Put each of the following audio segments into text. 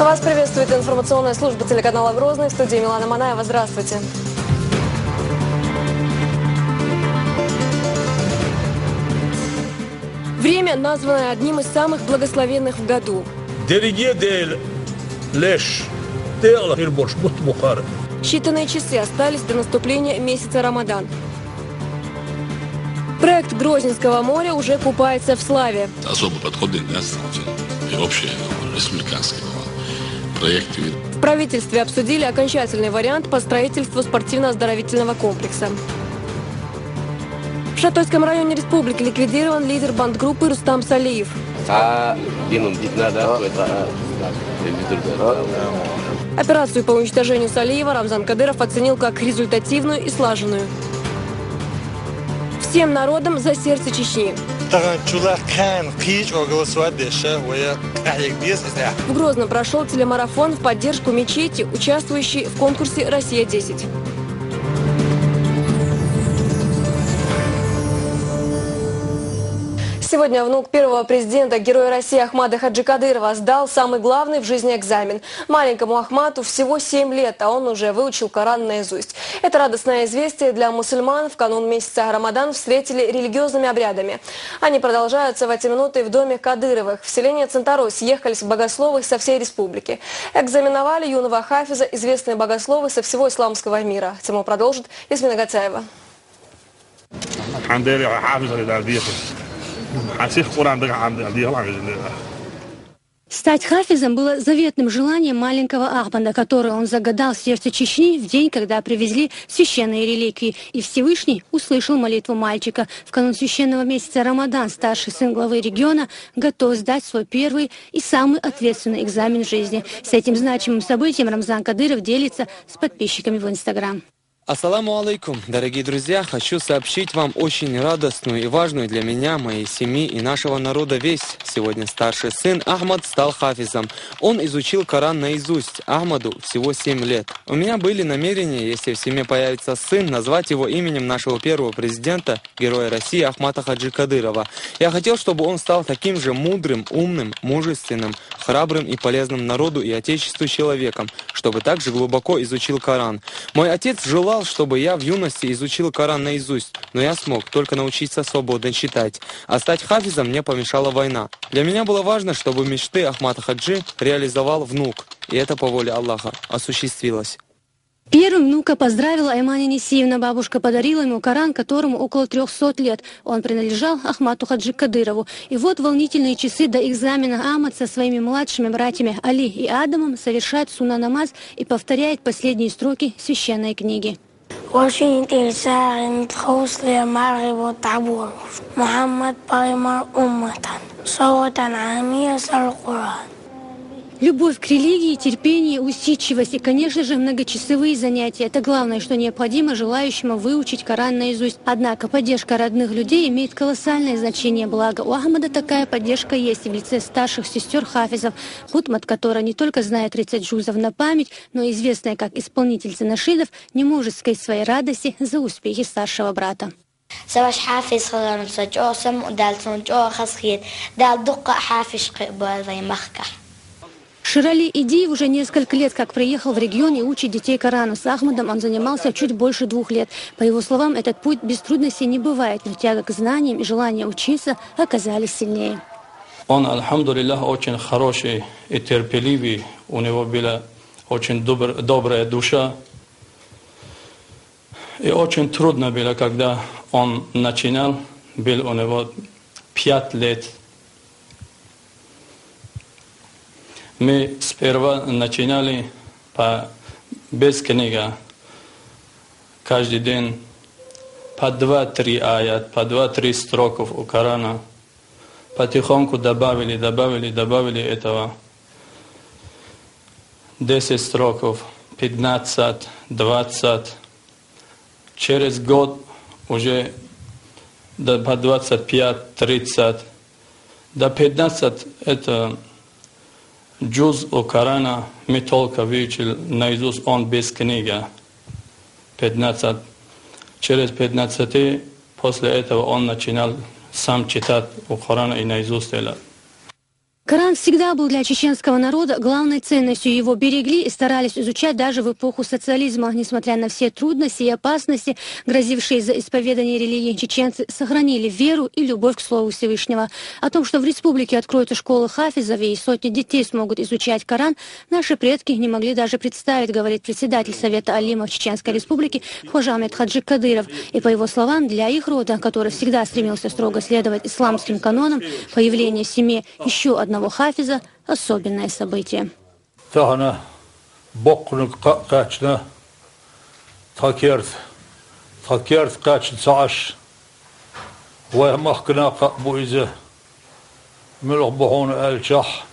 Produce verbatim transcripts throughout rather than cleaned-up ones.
Вас приветствует информационная служба телеканала «Грозный». В студии Милана Манаева. Здравствуйте. Время, названное одним из самых благословенных в году. Дерриге дейл леш, дейл хирбош бут бухар. Считанные часы остались до наступления месяца Рамадан. Проект Грозненского моря уже купается в славе. Особо подходит, да, и общий республиканский проект. В правительстве обсудили окончательный вариант по строительству спортивно-оздоровительного комплекса. В Шатойском районе республики ликвидирован лидер бандгруппы Рустам Салиев. А, бинум, дитна, да, это, а, это, да. Операцию по уничтожению Салиева Рамзан Кадыров оценил как результативную и слаженную. Всем народам за сердце Чечни. Таган чула кан кич оголосовать деше, оя калик дес, да. В Грозном прошел телемарафон в поддержку мечети, участвующей в конкурсе «Россия-десять». Сегодня внук первого президента, героя России Ахмада Хаджи Кадырова, сдал самый главный в жизни экзамен. Маленькому Ахмату всего семь лет, а он уже выучил Коран наизусть. Это радостное известие для мусульман в канун месяца Рамадан встретили религиозными обрядами. Они продолжаются в эти минуты в доме Кадыровых. В селение Центарой съехались богословы со всей республики. Экзаменовали юного хафиза известные богословы со всего исламского мира. Тему продолжит Ясмина Гацаева. Алхамдулиллах, хафиз алхамдулиллах. Асих Коран да алхамдулиллах. Стать хафизом было заветным желанием маленького Ахмада, которое он загадал в сердце Чечни в день, когда привезли священные реликвии, и Всевышний услышал молитву мальчика. В канун священного месяца Рамадан старший сын главы региона готов сдать свой первый и самый ответственный экзамен в жизни. С этим значимым событием Рамзан Кадыров делится с подписчиками в Instagram. Ассаламу алейкум, дорогие друзья! Хочу сообщить вам очень радостную и важную для меня, моей семьи и нашего народа весть. Сегодня старший сын Ахмад стал хафизом. Он изучил Коран наизусть. Ахмаду всего семь лет. У меня были намерения, если в семье появится сын, назвать его именем нашего первого президента, героя России Ахмата Хаджи Кадырова. Я хотел, чтобы он стал таким же мудрым, умным, мужественным, храбрым и полезным народу и Отечеству человеком, чтобы также глубоко изучил Коран. Мой отец желал, чтобы я в юности изучил Коран наизусть, но я смог только научиться свободно читать. А стать хафизом мне помешала война. Для меня было важно, чтобы мечты Ахмата Хаджи реализовал внук. И это по воле Аллаха осуществилось. Первым внука поздравила Аймани Несиевна. Бабушка подарила ему Коран, которому около трёхсот лет. Он принадлежал Ахмату Хаджи Кадырову. И вот волнительные часы до экзамена Ахмад со своими младшими братьями Али и Адамом совершает сунна намаз и повторяет последние строки священной книги. Очень интересно, Мухаммад Паймар Умматан. Сурат Ан-Амия Сал Коран. Любовь к религии, терпение, усидчивость и, конечно же, многочасовые занятия. Это главное, что необходимо желающему выучить Коран наизусть. Однако поддержка родных людей имеет колоссальное значение. Благо, у Ахмада такая поддержка есть в лице старших сестёр хафизов. Хутмат, которая не только знает тридцать джузов на память, но и известная как исполнительница нашидов, не может скрыть своей радости за успехи старшего брата. Саваш хафиз хиларан са чӀоагӀа самукъадал, сона чӀоагӀа хазахета, Дала дукха хафизаш кхебойла вай махкахь. Ширали Идиев уже несколько лет как приехал в регион и учит детей Корану. С Ахмадом он занимался чуть больше двух лет. По его словам, этот путь без трудностей не бывает, но тяга к знаниям и желание учиться оказались сильнее. Он, альхамдулиллах, очень хороший и терпеливый, у него была очень добр-, добрая душа. И очень трудно было, когда он начинал, был у него пять лет. Мы сперва начинали по, без книга, каждый день по два-три аят, по два-три строков у Корана. Потихоньку добавили, добавили, добавили этого. Десять строков, пятнадцать, двадцать. Через год уже до, по двадцать пять, тридцать. До пятнадцать это джуз у Корана мы только выучил наизусть, он без книга. Пятнадцать. Через пятнадцать после этого он начинал сам читать у Корана и наизусть делать. Коран всегда был для чеченского народа главной ценностью. Его берегли и старались изучать даже в эпоху социализма. Несмотря на все трудности и опасности, грозившие из-за исповедания религии, чеченцы сохранили веру и любовь к слову Всевышнего. О том, что в республике откроются школы хафизов и сотни детей смогут изучать Коран, наши предки не могли даже представить, говорит председатель Совета алимов Чеченской Республики Хожа Ахмед Хаджи Кадыров. И по его словам, для их рода, который всегда стремился строго следовать исламским канонам, появление в семье еще одного хафиза — особенное событие. Тахан боккханиг кхаъ кхаьчна, тха керта, тха керта кхаьчна ца Ӏаш, вай махкана кхаъ бу иза. Муьлха бу хьуна аьлчахь,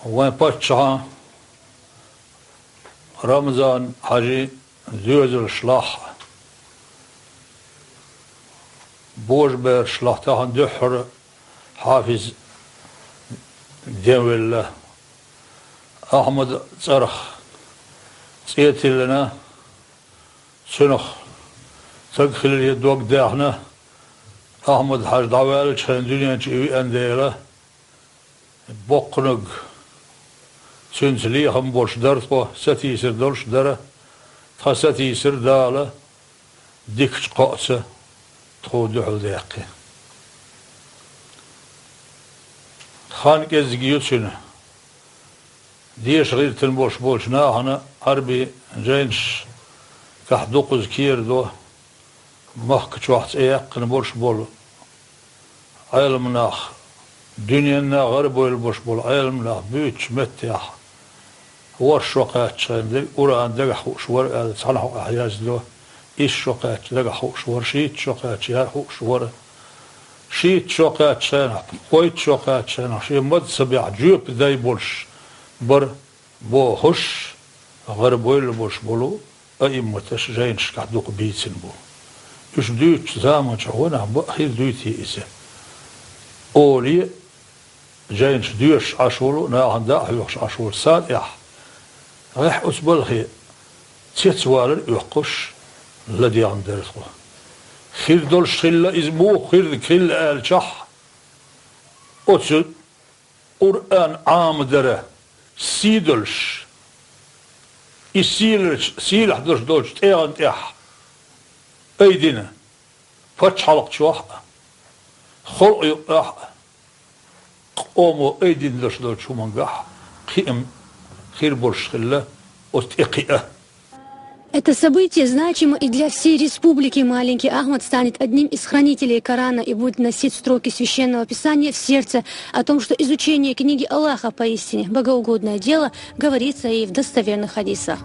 вайн паччахьан Рамзан-Хьажин доьзалшлахь, божабершлахь тахан дуьххьара хьафиз денвелла. Ахьмада цӀарах цӀе тиллина, цуьнах стаг хиларе дог даьхна, Ахьмад-Хьажа дӀаваьллачу хенахь дуьнен чу и веана дела, боккханиг, цуьнца лехам болуш дара тхо, сатийсар долуш дара, тхан сатийсар Дала дикачу кхоаца тхо дуьхьал даьккхи. Хан кӀеззиг ю цуьнан. Деша гӀиртина болуш болчу нахана Ӏарбийн жайнашкахь дукхаза кхера до, махка чохь цӀе яьккхина болуш болу Ӏеламнах, дуьненна гӀарабевлла болуш болу Ӏеламнах буьйцучу меттехь, ворхӀ шо кхаьччахьана дерг Къуръан дагахь хууш вара аьлла, цхьана хьокъехь яздо, исс шо кхаьчча дагахь хууш вара, шийтта шо кхаьчча яра хууш вара. Шийтта шо кхаьччу хенахь, кхойтта шо кхаьччу хенахь шен мазхабехь жоьпа дай болуш бара бохуш, гӀарабевлла болуш болу аимматаш жайнашкахь дукха бийцина бу. Уьш дуьйцучу заманчохь ванах бакъ хир дуьйций иза. Оле, жайнаш доьшуш Ӏаш волу, нахана дӀа а хьоьхуш Ӏаш волу сан тӀехь, гӀехь оцу балхе цецвалар оьккхуш, ладегӀна дара тхо. Хир долуш хилла иза, муха хир хилла аьлчахь, оцу Къуръан Ӏамадара сий долуш, и сийлачу, сийлахь долуш долчу тӀегӀан тӀехь айдина пачхьалкхачохь а, халкъ юккъехь а, къомо айдина долуш долчу хӀумангахь кхиам хир болуш хилла оцу тӀе кхиа. Это событие значимо и для всей республики. Маленький Ахмад станет одним из хранителей Корана и будет носить строки Священного Писания в сердце. О том, что изучение книги Аллаха поистине богоугодное дело, говорится и в достоверных хадисах.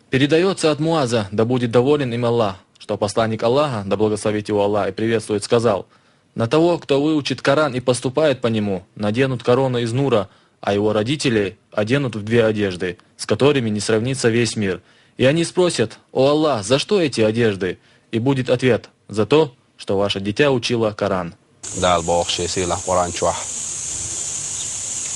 Передаётся от Муаза, да будет доволен им Аллах, что посланник Аллаха, да благословит его Аллах и приветствует, сказал: «На того, кто выучит Коран и поступает по нему, наденут корону из нура, а его родителей оденут в две одежды, с которыми не сравнится весь мир. И они спросят: „О Аллах, за что эти одежды?“ И будет ответ: „За то, что ваше дитя учило Коран“». Дала боху шен сийлахь Къуръан чохь: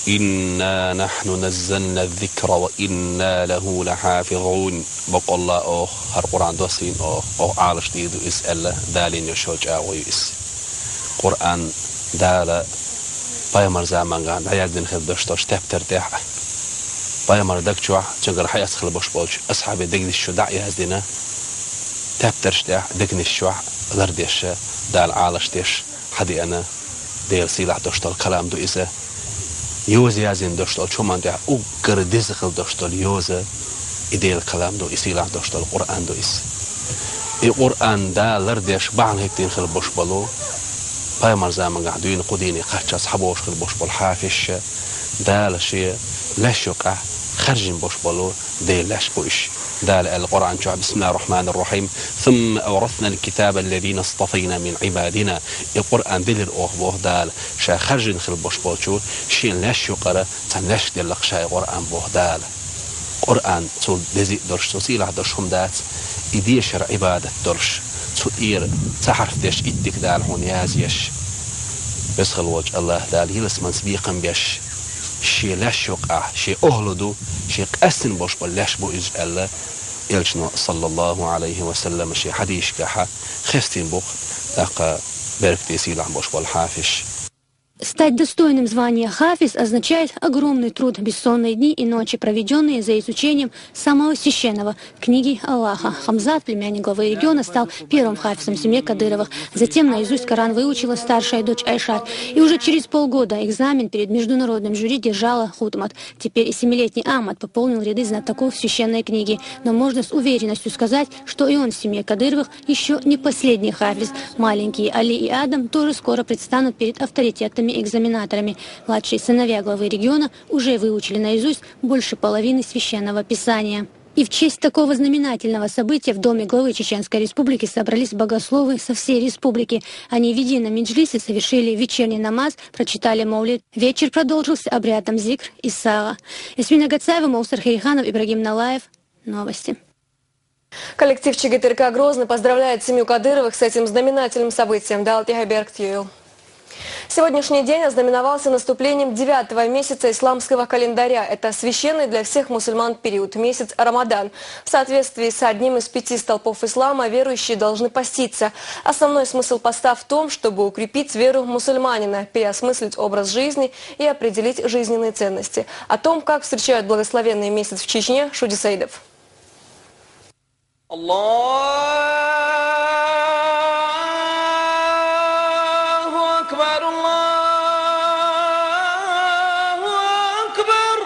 «Инна нахьну наззална зикра ва инна лаху лахьафизун». Бакъалла оха хӀара Къуръан доссийна оха, оха Ӏалаш дийр ду иза аьлла, Далийна йолуш йолу чӀагӀо ю иза. Къуръан Дала пайхамар замангахь дӀаяздина хир долуш долчу тептар тӀехь а, пайхамар даг чохь а, цуьнгара хьаэцна хилла болуш болчу асхьабийн дегнаш чу дӀа а яздина, тептарш тӀехь а, дегнаш чохь а лардеш, Дала Ӏалаш деш хьадеана, Делан сийлахь долуш долу калам ду иза. Йоза яздина долуш долчу хӀуманна тӀехь уггар деза хила долуш долу йоза и Делан калам ду, и сийлахь долуш долу Къуръан ду иза. И Къуръан Дала лардеш бахьана хӀиттийна хила болуш болу, пайхамар замангахь дуьйна кху дийне кхаччалц схьабогӀуш хила болуш болу хьафизша, Дала шен леш юкъахь хаьржина болуш болу Делан леш бу уьш. Дала аьлла Къуръан чохь: «Бисмиллахир-рахманир-рахим. Сумма авраснал китаба ллазина стафайна мин ибадина». И Къуръан делира оха, боху Дала, ша хаьржина хила болуш болчу шен леш юкъара цхьана лешка делла-кх ша и Къуръан, боху Дала. Къуръан цул деза а долуш, цул сийлахь долуш хӀума дац, и дешар Ӏибадат долуш, цу тӀера цхьа хьарф деш, иттиг Дала хьуна язъеш. Веза хила волчу Аллах Дала ялсаманица бекхам беш, шен леш юкъахь, шен охӀла ду, шен къаьстина болуш болу леш бу иза аьлла, Элчано, саллаллаху Ӏалайхи ва саллам, шен хьадисашкахь хестийна бу-кх, тӀаккха беркате сийлахь болуш болу хьафизаш. Стать достойным звания хафиз означает огромный труд, бессонные дни и ночи, проведенные за изучением самого священного, книги Аллаха. Хамзат, племянник главы региона, стал первым хафизом в семье Кадыровых. Затем наизусть Коран выучила старшая дочь Айшат. И уже через полгода экзамен перед международным жюри держала Хутмат. Теперь и семилетний Ахмад пополнил ряды знатоков священной книги. Но можно с уверенностью сказать, что и он в семье Кадыровых еще не последний хафиз. Маленькие Али и Адам тоже скоро предстанут перед авторитетными экзаменаторами. Младшие сыновья главы региона уже выучили наизусть больше половины священного писания. И в честь такого знаменательного события в Доме главы Чеченской Республики собрались богословы со всей республики. Они в едином меджлисе совершили вечерний намаз, прочитали маулид. Вечер продолжился обрядом зикр и сала. Эсмина Гацаева, Маусар Хериханов, Ибрагим Налаев. Новости. Коллектив ЧГТРК «Грозный» поздравляет семью Кадыровых с этим знаменательным событием. Далтиха Беркт Юйл. Сегодняшний день ознаменовался наступлением девятого месяца исламского календаря. Это священный для всех мусульман период, месяц Рамадан. В соответствии с одним из пяти столпов ислама верующие должны поститься. Основной смысл поста в том, чтобы укрепить веру мусульманина, переосмыслить образ жизни и определить жизненные ценности. О том, как встречают благословенный месяц в Чечне, Шуди Саидов. Аллаху акбар, Аллаху акбар.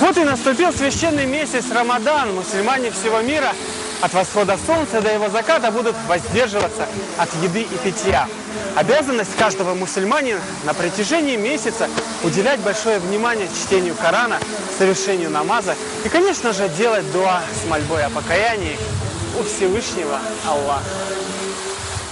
Вот и наступил священный месяц Рамадан. Мусульмане всего мира от восхода солнца до его заката будут воздерживаться от еды и питья. Обязанность каждого мусульманина на протяжении месяца уделять большое внимание чтению Корана, совершению намаза и, конечно же, делать дуа с мольбой о покаянии у Всевышнего Аллаха.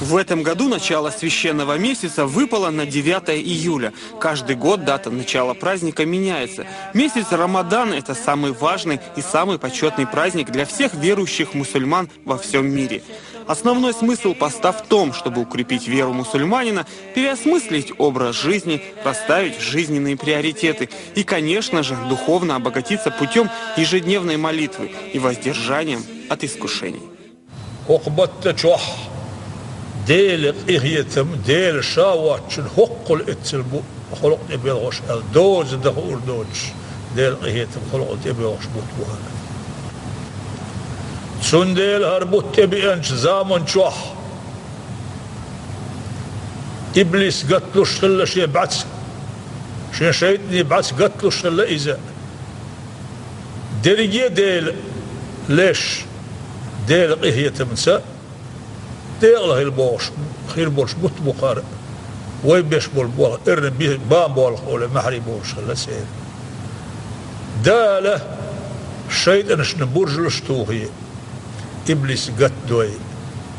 В этом году начало священного месяца выпало на девятое июля. Каждый год дата начала праздника меняется. Месяц Рамадан — это самый важный и самый почетный праздник для всех верующих мусульман во всем мире. Основной смысл поста в том, чтобы укрепить веру мусульманина, переосмыслить образ жизни, расставить жизненные приоритеты и, конечно же, духовно обогатиться путем ежедневной молитвы и воздержанием от искушений. Хокху бетта чохь Делан къинхетам, Дела ша воацачун хӀоккхул эццал бу халкъ тӀебелхаш аьлла, доза дан хуур доцуш, Делан къинхетам халкъал тӀебоьлхуш бутт бу хӀара. Цундела хӀара бутт тӀебеанчу заман чохь иблис гатлуш хилла шен бӀаьцка, шен шайтӀанийн бӀаьцка гатлуш хилла иза. Дерриге а Дела леш, Делан къинхетамца декъала хила бохуш, хир болуш бутт бу хӀара, вай беш болу болх, эрна би-, бан болх олий маьхьарий болуш хилла церан. Дала шайтӀанашна буржалш а тухий, иблис гатдой,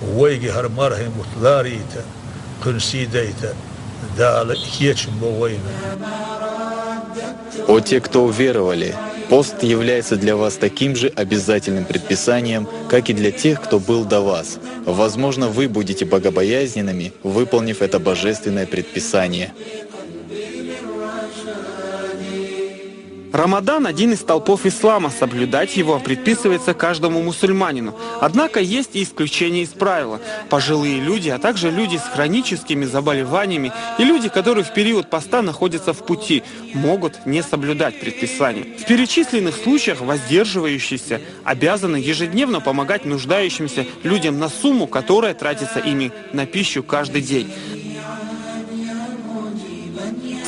вайга хӀара мархин бутт ларийта, кхуьнан сий дайта, Дала кечам бо вайна. О те, кто уверовали! Пост является для вас таким же обязательным предписанием, как и для тех, кто был до вас. Возможно, вы будете богобоязненными, выполнив это божественное предписание. Рамадан — один из столпов ислама. Соблюдать его предписывается каждому мусульманину. Однако есть и исключения из правила. Пожилые люди, а также люди с хроническими заболеваниями и люди, которые в период поста находятся в пути, могут не соблюдать предписание. В перечисленных случаях воздерживающиеся обязаны ежедневно помогать нуждающимся людям на сумму, которая тратится ими на пищу каждый день.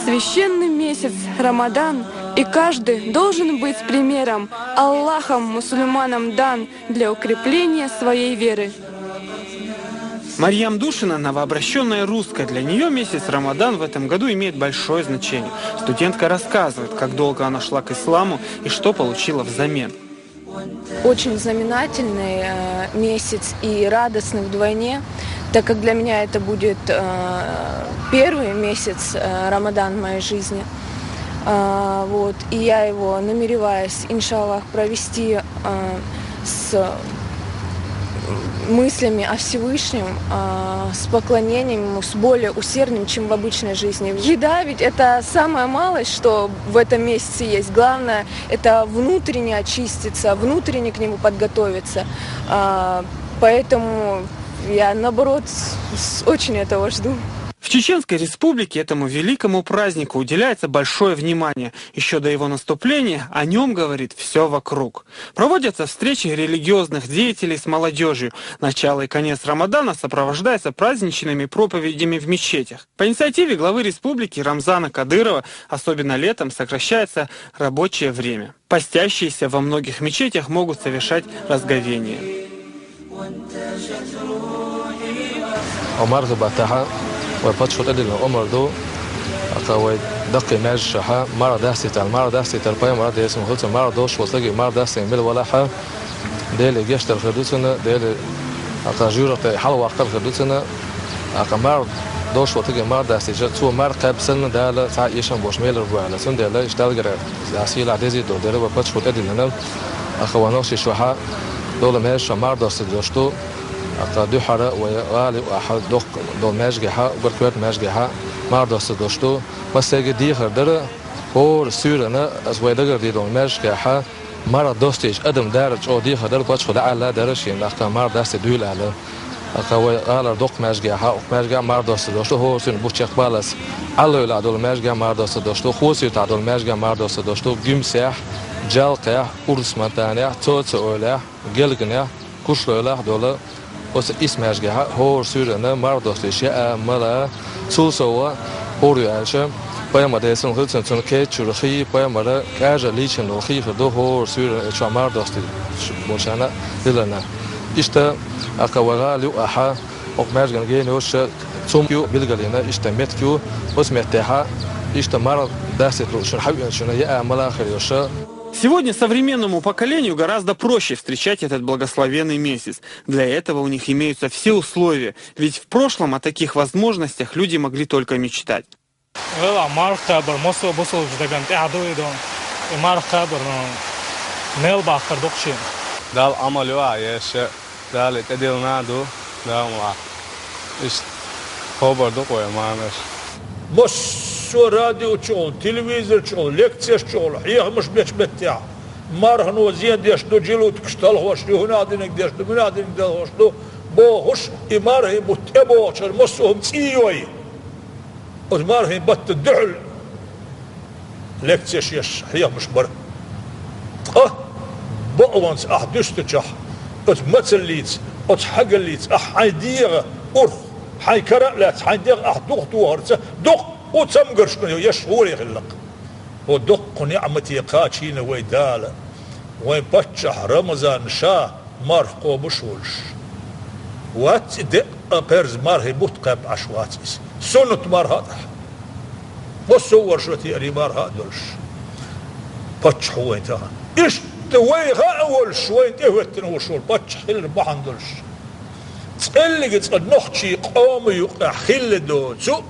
Священный месяц Рамадан, и каждый должен быть примером. Аллахом мусульманам дан для укрепления своей веры. Марьям Душина — новообращённая русская. Для неё месяц Рамадан в этом году имеет большое значение. Студентка рассказывает, как долго она шла к исламу и что получила взамен. Очень знаменательный, э, месяц и радостный вдвойне, так как для меня это будет, э, первый месяц, э, Рамадан в моей жизни. А, вот, и я его намереваюсь, иншаллах, провести, э, с мыслями о Всевышнем, э, с поклонением Ему, с более усердным, чем в обычной жизни. Еда ведь это самая малость, что в этом месяце есть. Главное — это внутренне очиститься, внутренне к нему подготовиться. А, поэтому я, наоборот, с-, очень этого жду. В Чеченской Республике этому великому празднику уделяется большое внимание. Еще до его наступления о нем говорит все вокруг. Проводятся встречи религиозных деятелей с молодежью. Начало и конец Рамадана сопровождается праздничными проповедями в мечетях. По инициативе главы республики Рамзана Кадырова особенно летом сокращается рабочее время. Постящиеся во многих мечетях могут совершать разговение. Омар гъибатаха вай пачхьу тӀадиллина омар ду, аха вай даккхий маьждигашка марха дастийтар, марха дастийтар пайхамара десам хуца марха дош ватаги марха дастин мел валаха, Дела гештар хир ду цунна, Дела аха жуьрата хьалваккхар хир ду цунна, аха марха дош ватаги марха дастийча, цо марха кхаьбсанна Дала цхьа ишан бош мелар бу аьлла. Цундела иштта Далгара сийлахь дезий ду, Дела вай пачхьу тӀадиллина, аха вай нохчий шоха дола маьждигашка марха дош ца дош ду, аха дуьххьара вай гӀали аха доккха дола маьждигашка, угар коьрта маьждигашка марха дош ца дош ду. Массаега дехар дара, хӀора суьйрана аз вай дагар дийдолу маьждигашка марха достийча адам дара чӀогӀа дехар дара, пачхьо дӀаала дара шена нахка марха дастий дуьйла аьлла. Аха вай гӀалара доккха маьждигашка, укх маьждигашка марха дош ца дош ду, хӀора суьйрана бу чекхбаллалц Ӏаллойла долу маьждигашка марха дош ца дош ду, хӀора суьйртахь долу маьждигашка марха дош ца дош ду, Гуьмсехь, Джалкхехь, Урус-Мартанехь, Цоца-Эвлехь, Гелганехь, Кушлойлахь долу оцу исс маьждигашка хӀора суьйрана марха достийча яа, мала, цул сов хӀора ю аьлча, пайхамар десам хуьлуцан цунна кеччура хий, пайхамара кӀажа лийчина долу хий хир ду хӀора суьйрана чохь марха достийча болчарна диллина. Иштта аха вай гӀала ю аха, оха маьждиган гена йоцуша цум ю билгалйина, иштта меттиг ю, оцу меттехьа иштта марха дастийта лууш шуна хьавеана шуна яа, мала хир йоша. Сегодня современному поколению гораздо проще встречать этот благословенный месяц. Для этого у них имеются все условия, ведь в прошлом о таких возможностях люди могли только мечтать. Вела марха кхабар массо а бусалба дагана тӀехь ду и ду. И марха кхабар мел бахкар ду-кх шена. Дала Ӏамал ю а еш, Дала и тӀедиллина а ду, Дала ма ваха. Иштта хабар ду-кх вай марханаш. Массо а радио чухула, телевизор чухула, лекцеш чухула, хьехамаш бечу меттехь. Мархано зен деш ду, жилуткаш талхош ду, хӀунах динарг деш ду, мунах динарг талхош ду, бохуш, и мархин бутт тӀебогӀучара массо а хӀума цӀий йой. Оцу мархин батта дуьхьал лекцеш еш хьехамаш бара. Ткъа бакъонца ахь дуьстичахь, оцу мацаллица, оцу хьагаллица ахь хьайн дегӀан урх, хьайн кара а лаьцна, хьайн дегӀ ахь духатохарца, дукха цамгаршкана еш гӀоле хилла-кх. ХӀокху доккха неӀмате кхачийна вай Дала, вайн паччахь Рамазан ша марха кхобуш а волуш. Вац и декъа кхерза мархин бутт кхаьбна Ӏаш вац иза. Суннат марха а тӀехь. Массо а варшо теарий марха а долуш. Паччахь ву вайн тахана. Иштта вай хаа а волуш, вайна тӀехӀоьттина волуш волу паччахь хилар бахьана долуш. ЦӀеллига цкъа нохчий къоман юкъахь хилла доцу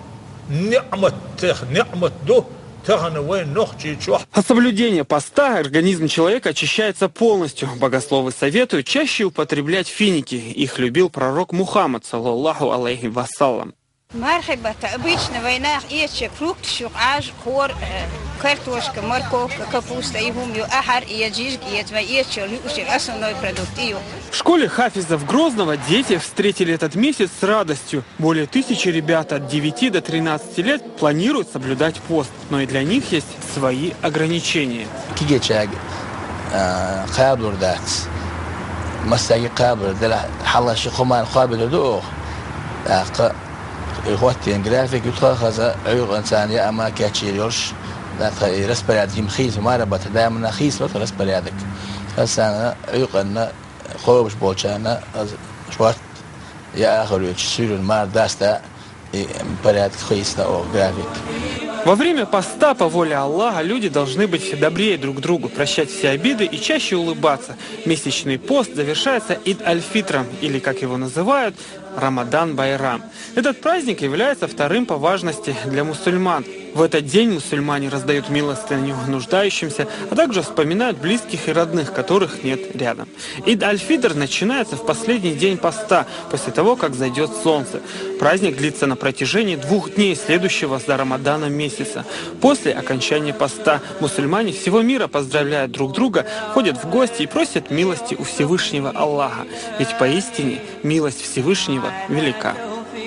неӀматех неӀмат ду тахана вайн Нохчийчохь. От соблюдения поста организм человека очищается полностью. Богословы советуют чаще употреблять финики. Их любил пророк Мухаммад, саллаллаху алейхи вассалам. Мархи бата обычно вайнах иече фрукташ ю, Ӏаж, хор, э, картошка, морковка, капуста и хӀума ю, ахьар и, жижиг и, вай иече юуши основной продукт и ю. В школе хафизов Грозного дети встретили этот месяц с радостью. Более тысячи ребят от девяти до тринадцати лет планируют соблюдать пост, но и для них есть свои ограничения. Кигечаг, а, кхабур дац. Массаги кхабур дела, хьалаши хуман кхабур ду ох. ТӀаккха и хӀоттийна график ю тхан хаза, Ӏуьйкъан царна яа ма кечйийр йолуш, тӀаккха и распорядок йима хийца мара бата, даимана хийца бата распорядок. Хаза царна Ӏуьйкъанна кхобуш болчарна хаза шорт яа хуьлуьйтуш, суьйрана мара даста и порядок хийцна оха график. Во время поста по воле Аллаха люди должны быть добрее друг к другу, прощать все обиды и чаще улыбаться. Месячный пост завершается Ид аль-Фитром, или, как его называют, Рамадан Байрам. Этот праздник является вторым по важности для мусульман. В этот день мусульмане раздают милостыню нуждающимся, а также вспоминают близких и родных, которых нет рядом. Ид аль-Фитр начинается в последний день поста, после того, как зайдёт солнце. Праздник длится на протяжении двух дней следующего за Рамаданом месяца. После окончания поста мусульмане всего мира поздравляют друг друга, ходят в гости и просят милости у Всевышнего Аллаха. Ведь поистине милость Всевышнего велика.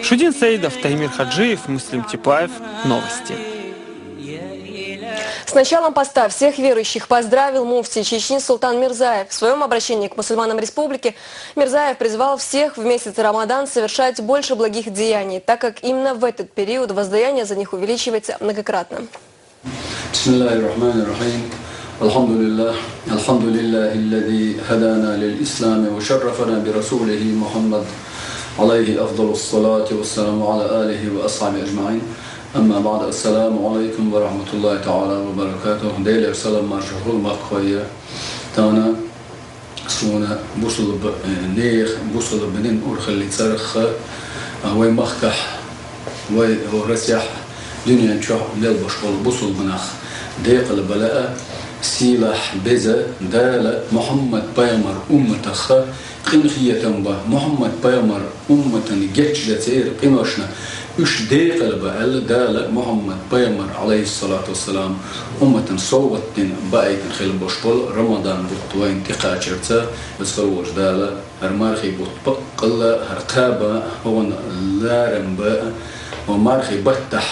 Шудин Саидов, Таймир Хаджиев, Муслим Типаев. Новости. С началом поста всех верующих поздравил муфти Чечни Султан Мирзаев. В своем обращении к мусульманам республики Мирзаев призвал всех в месяц Рамадан совершать больше благих деяний, так как именно в этот период воздаяние за них увеличивается многократно. بسم الله الرحمن الرحيم. الحمد لله. الحمد لله الذي هدانا للإسلام وشرفنا برسوله محمد عليه أفضل الصلاة والسلام وعلى آله وأصحابه أجمعين. أما بعد. السلام عليكم ورحمة الله تعالى وبركاته. Делер салам маршахул макхвая. Тана суна бусулба, э, нех бусулба нин урхалли царха, а, вай махках, вай Россиях, дунен чох мел бош бол бусулбанах. Декъал бала а, силах беза, дала Мухаммад пайгамбар умматаха, къин хиятам ба, Мухаммад пайгамбар умматан геч да цер къиношна, уьш декъал ба аьлла, дала Мухаммад пайгамбар, алейхиссалату вассалам, умматан совгъат дин баайтан хил бош бол Рамадан бутт вайн тикачерца, васкал волш дала, хар мархи бутт бакъалла, хар кхаба, хоган ларам ба, ва мархи баттах,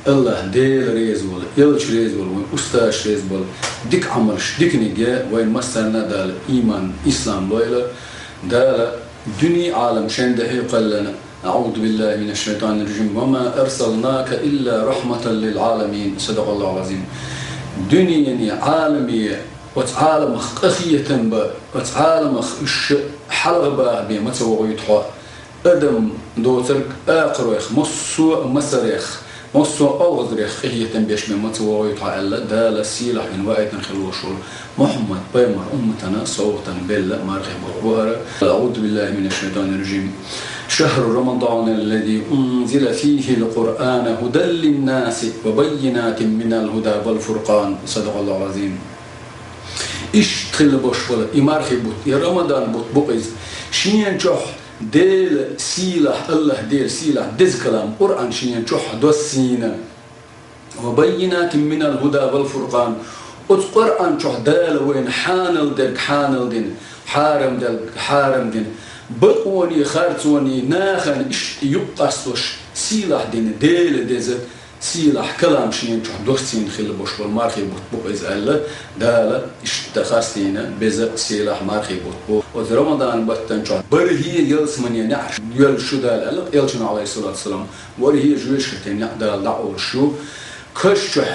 Аллах Дела реза вал, Элч реза вал, вайн усташ реза вал, дик амалш, дикниге, вайн массарна дала, иман, ислам лойла, дала, дуни алам шен да хи каллана, أعوذ بالله من الشيطان الرجيم. وما أرسلناك إلا رحمة للعالمين. صدق الله العظيم. Дунени алами, оц аламах къахиятан ба, оц аламах уьш хьалгъа баха бе маца вогӀуьйту хьо. Адам доцарг акхаройх, массо а масарех, массо а алгъазарех къахиятан беш бе маца вогӀуьйту хьо аьлла, дала сийлахь вин ваайтан хилвош вал. Мухаммад пайгамбар умматана совгъатан белла мархи бутт бу хӀара. أعوذ بالله من الشيطان الرجيم. شهر رمضان الذي أنزل فيه القرآن هدى للناس وبينات من الهدى والفرقان. صدق الله العظيم. Ишт хилла бош бала, и мархи бутт, и Рамадан бутт бу-кх иза. Шен чохь Дела сийлахь, Аллах Дела сийлахь, деза калам, Къуръан шен чохь доссийна. وبينات من الهدى والفرقان. Оцу Къуръан чохь Дала вайна хьанал дерг хьанал дина, хьарам дерг хьарам дина. Бакъоний, харцоний, нахана иштта юкъ къастош сийлахь дина, Дела деза сийлахь калам шен чохь доссийна хилла бош болу мархи бутт бу-кх иза аьлла, Дала иштта хастийна беза сийлахь мархи бутт бу. Оцу Рамадан баттан чохь бархӀе ялсамане неӀарш йоьллуш ю Дала аьлла, Элчано, алейхиссалату вассалам, ворхӀе жоьжахатин неӀ Дала дӀаолуш ю. Каш чохь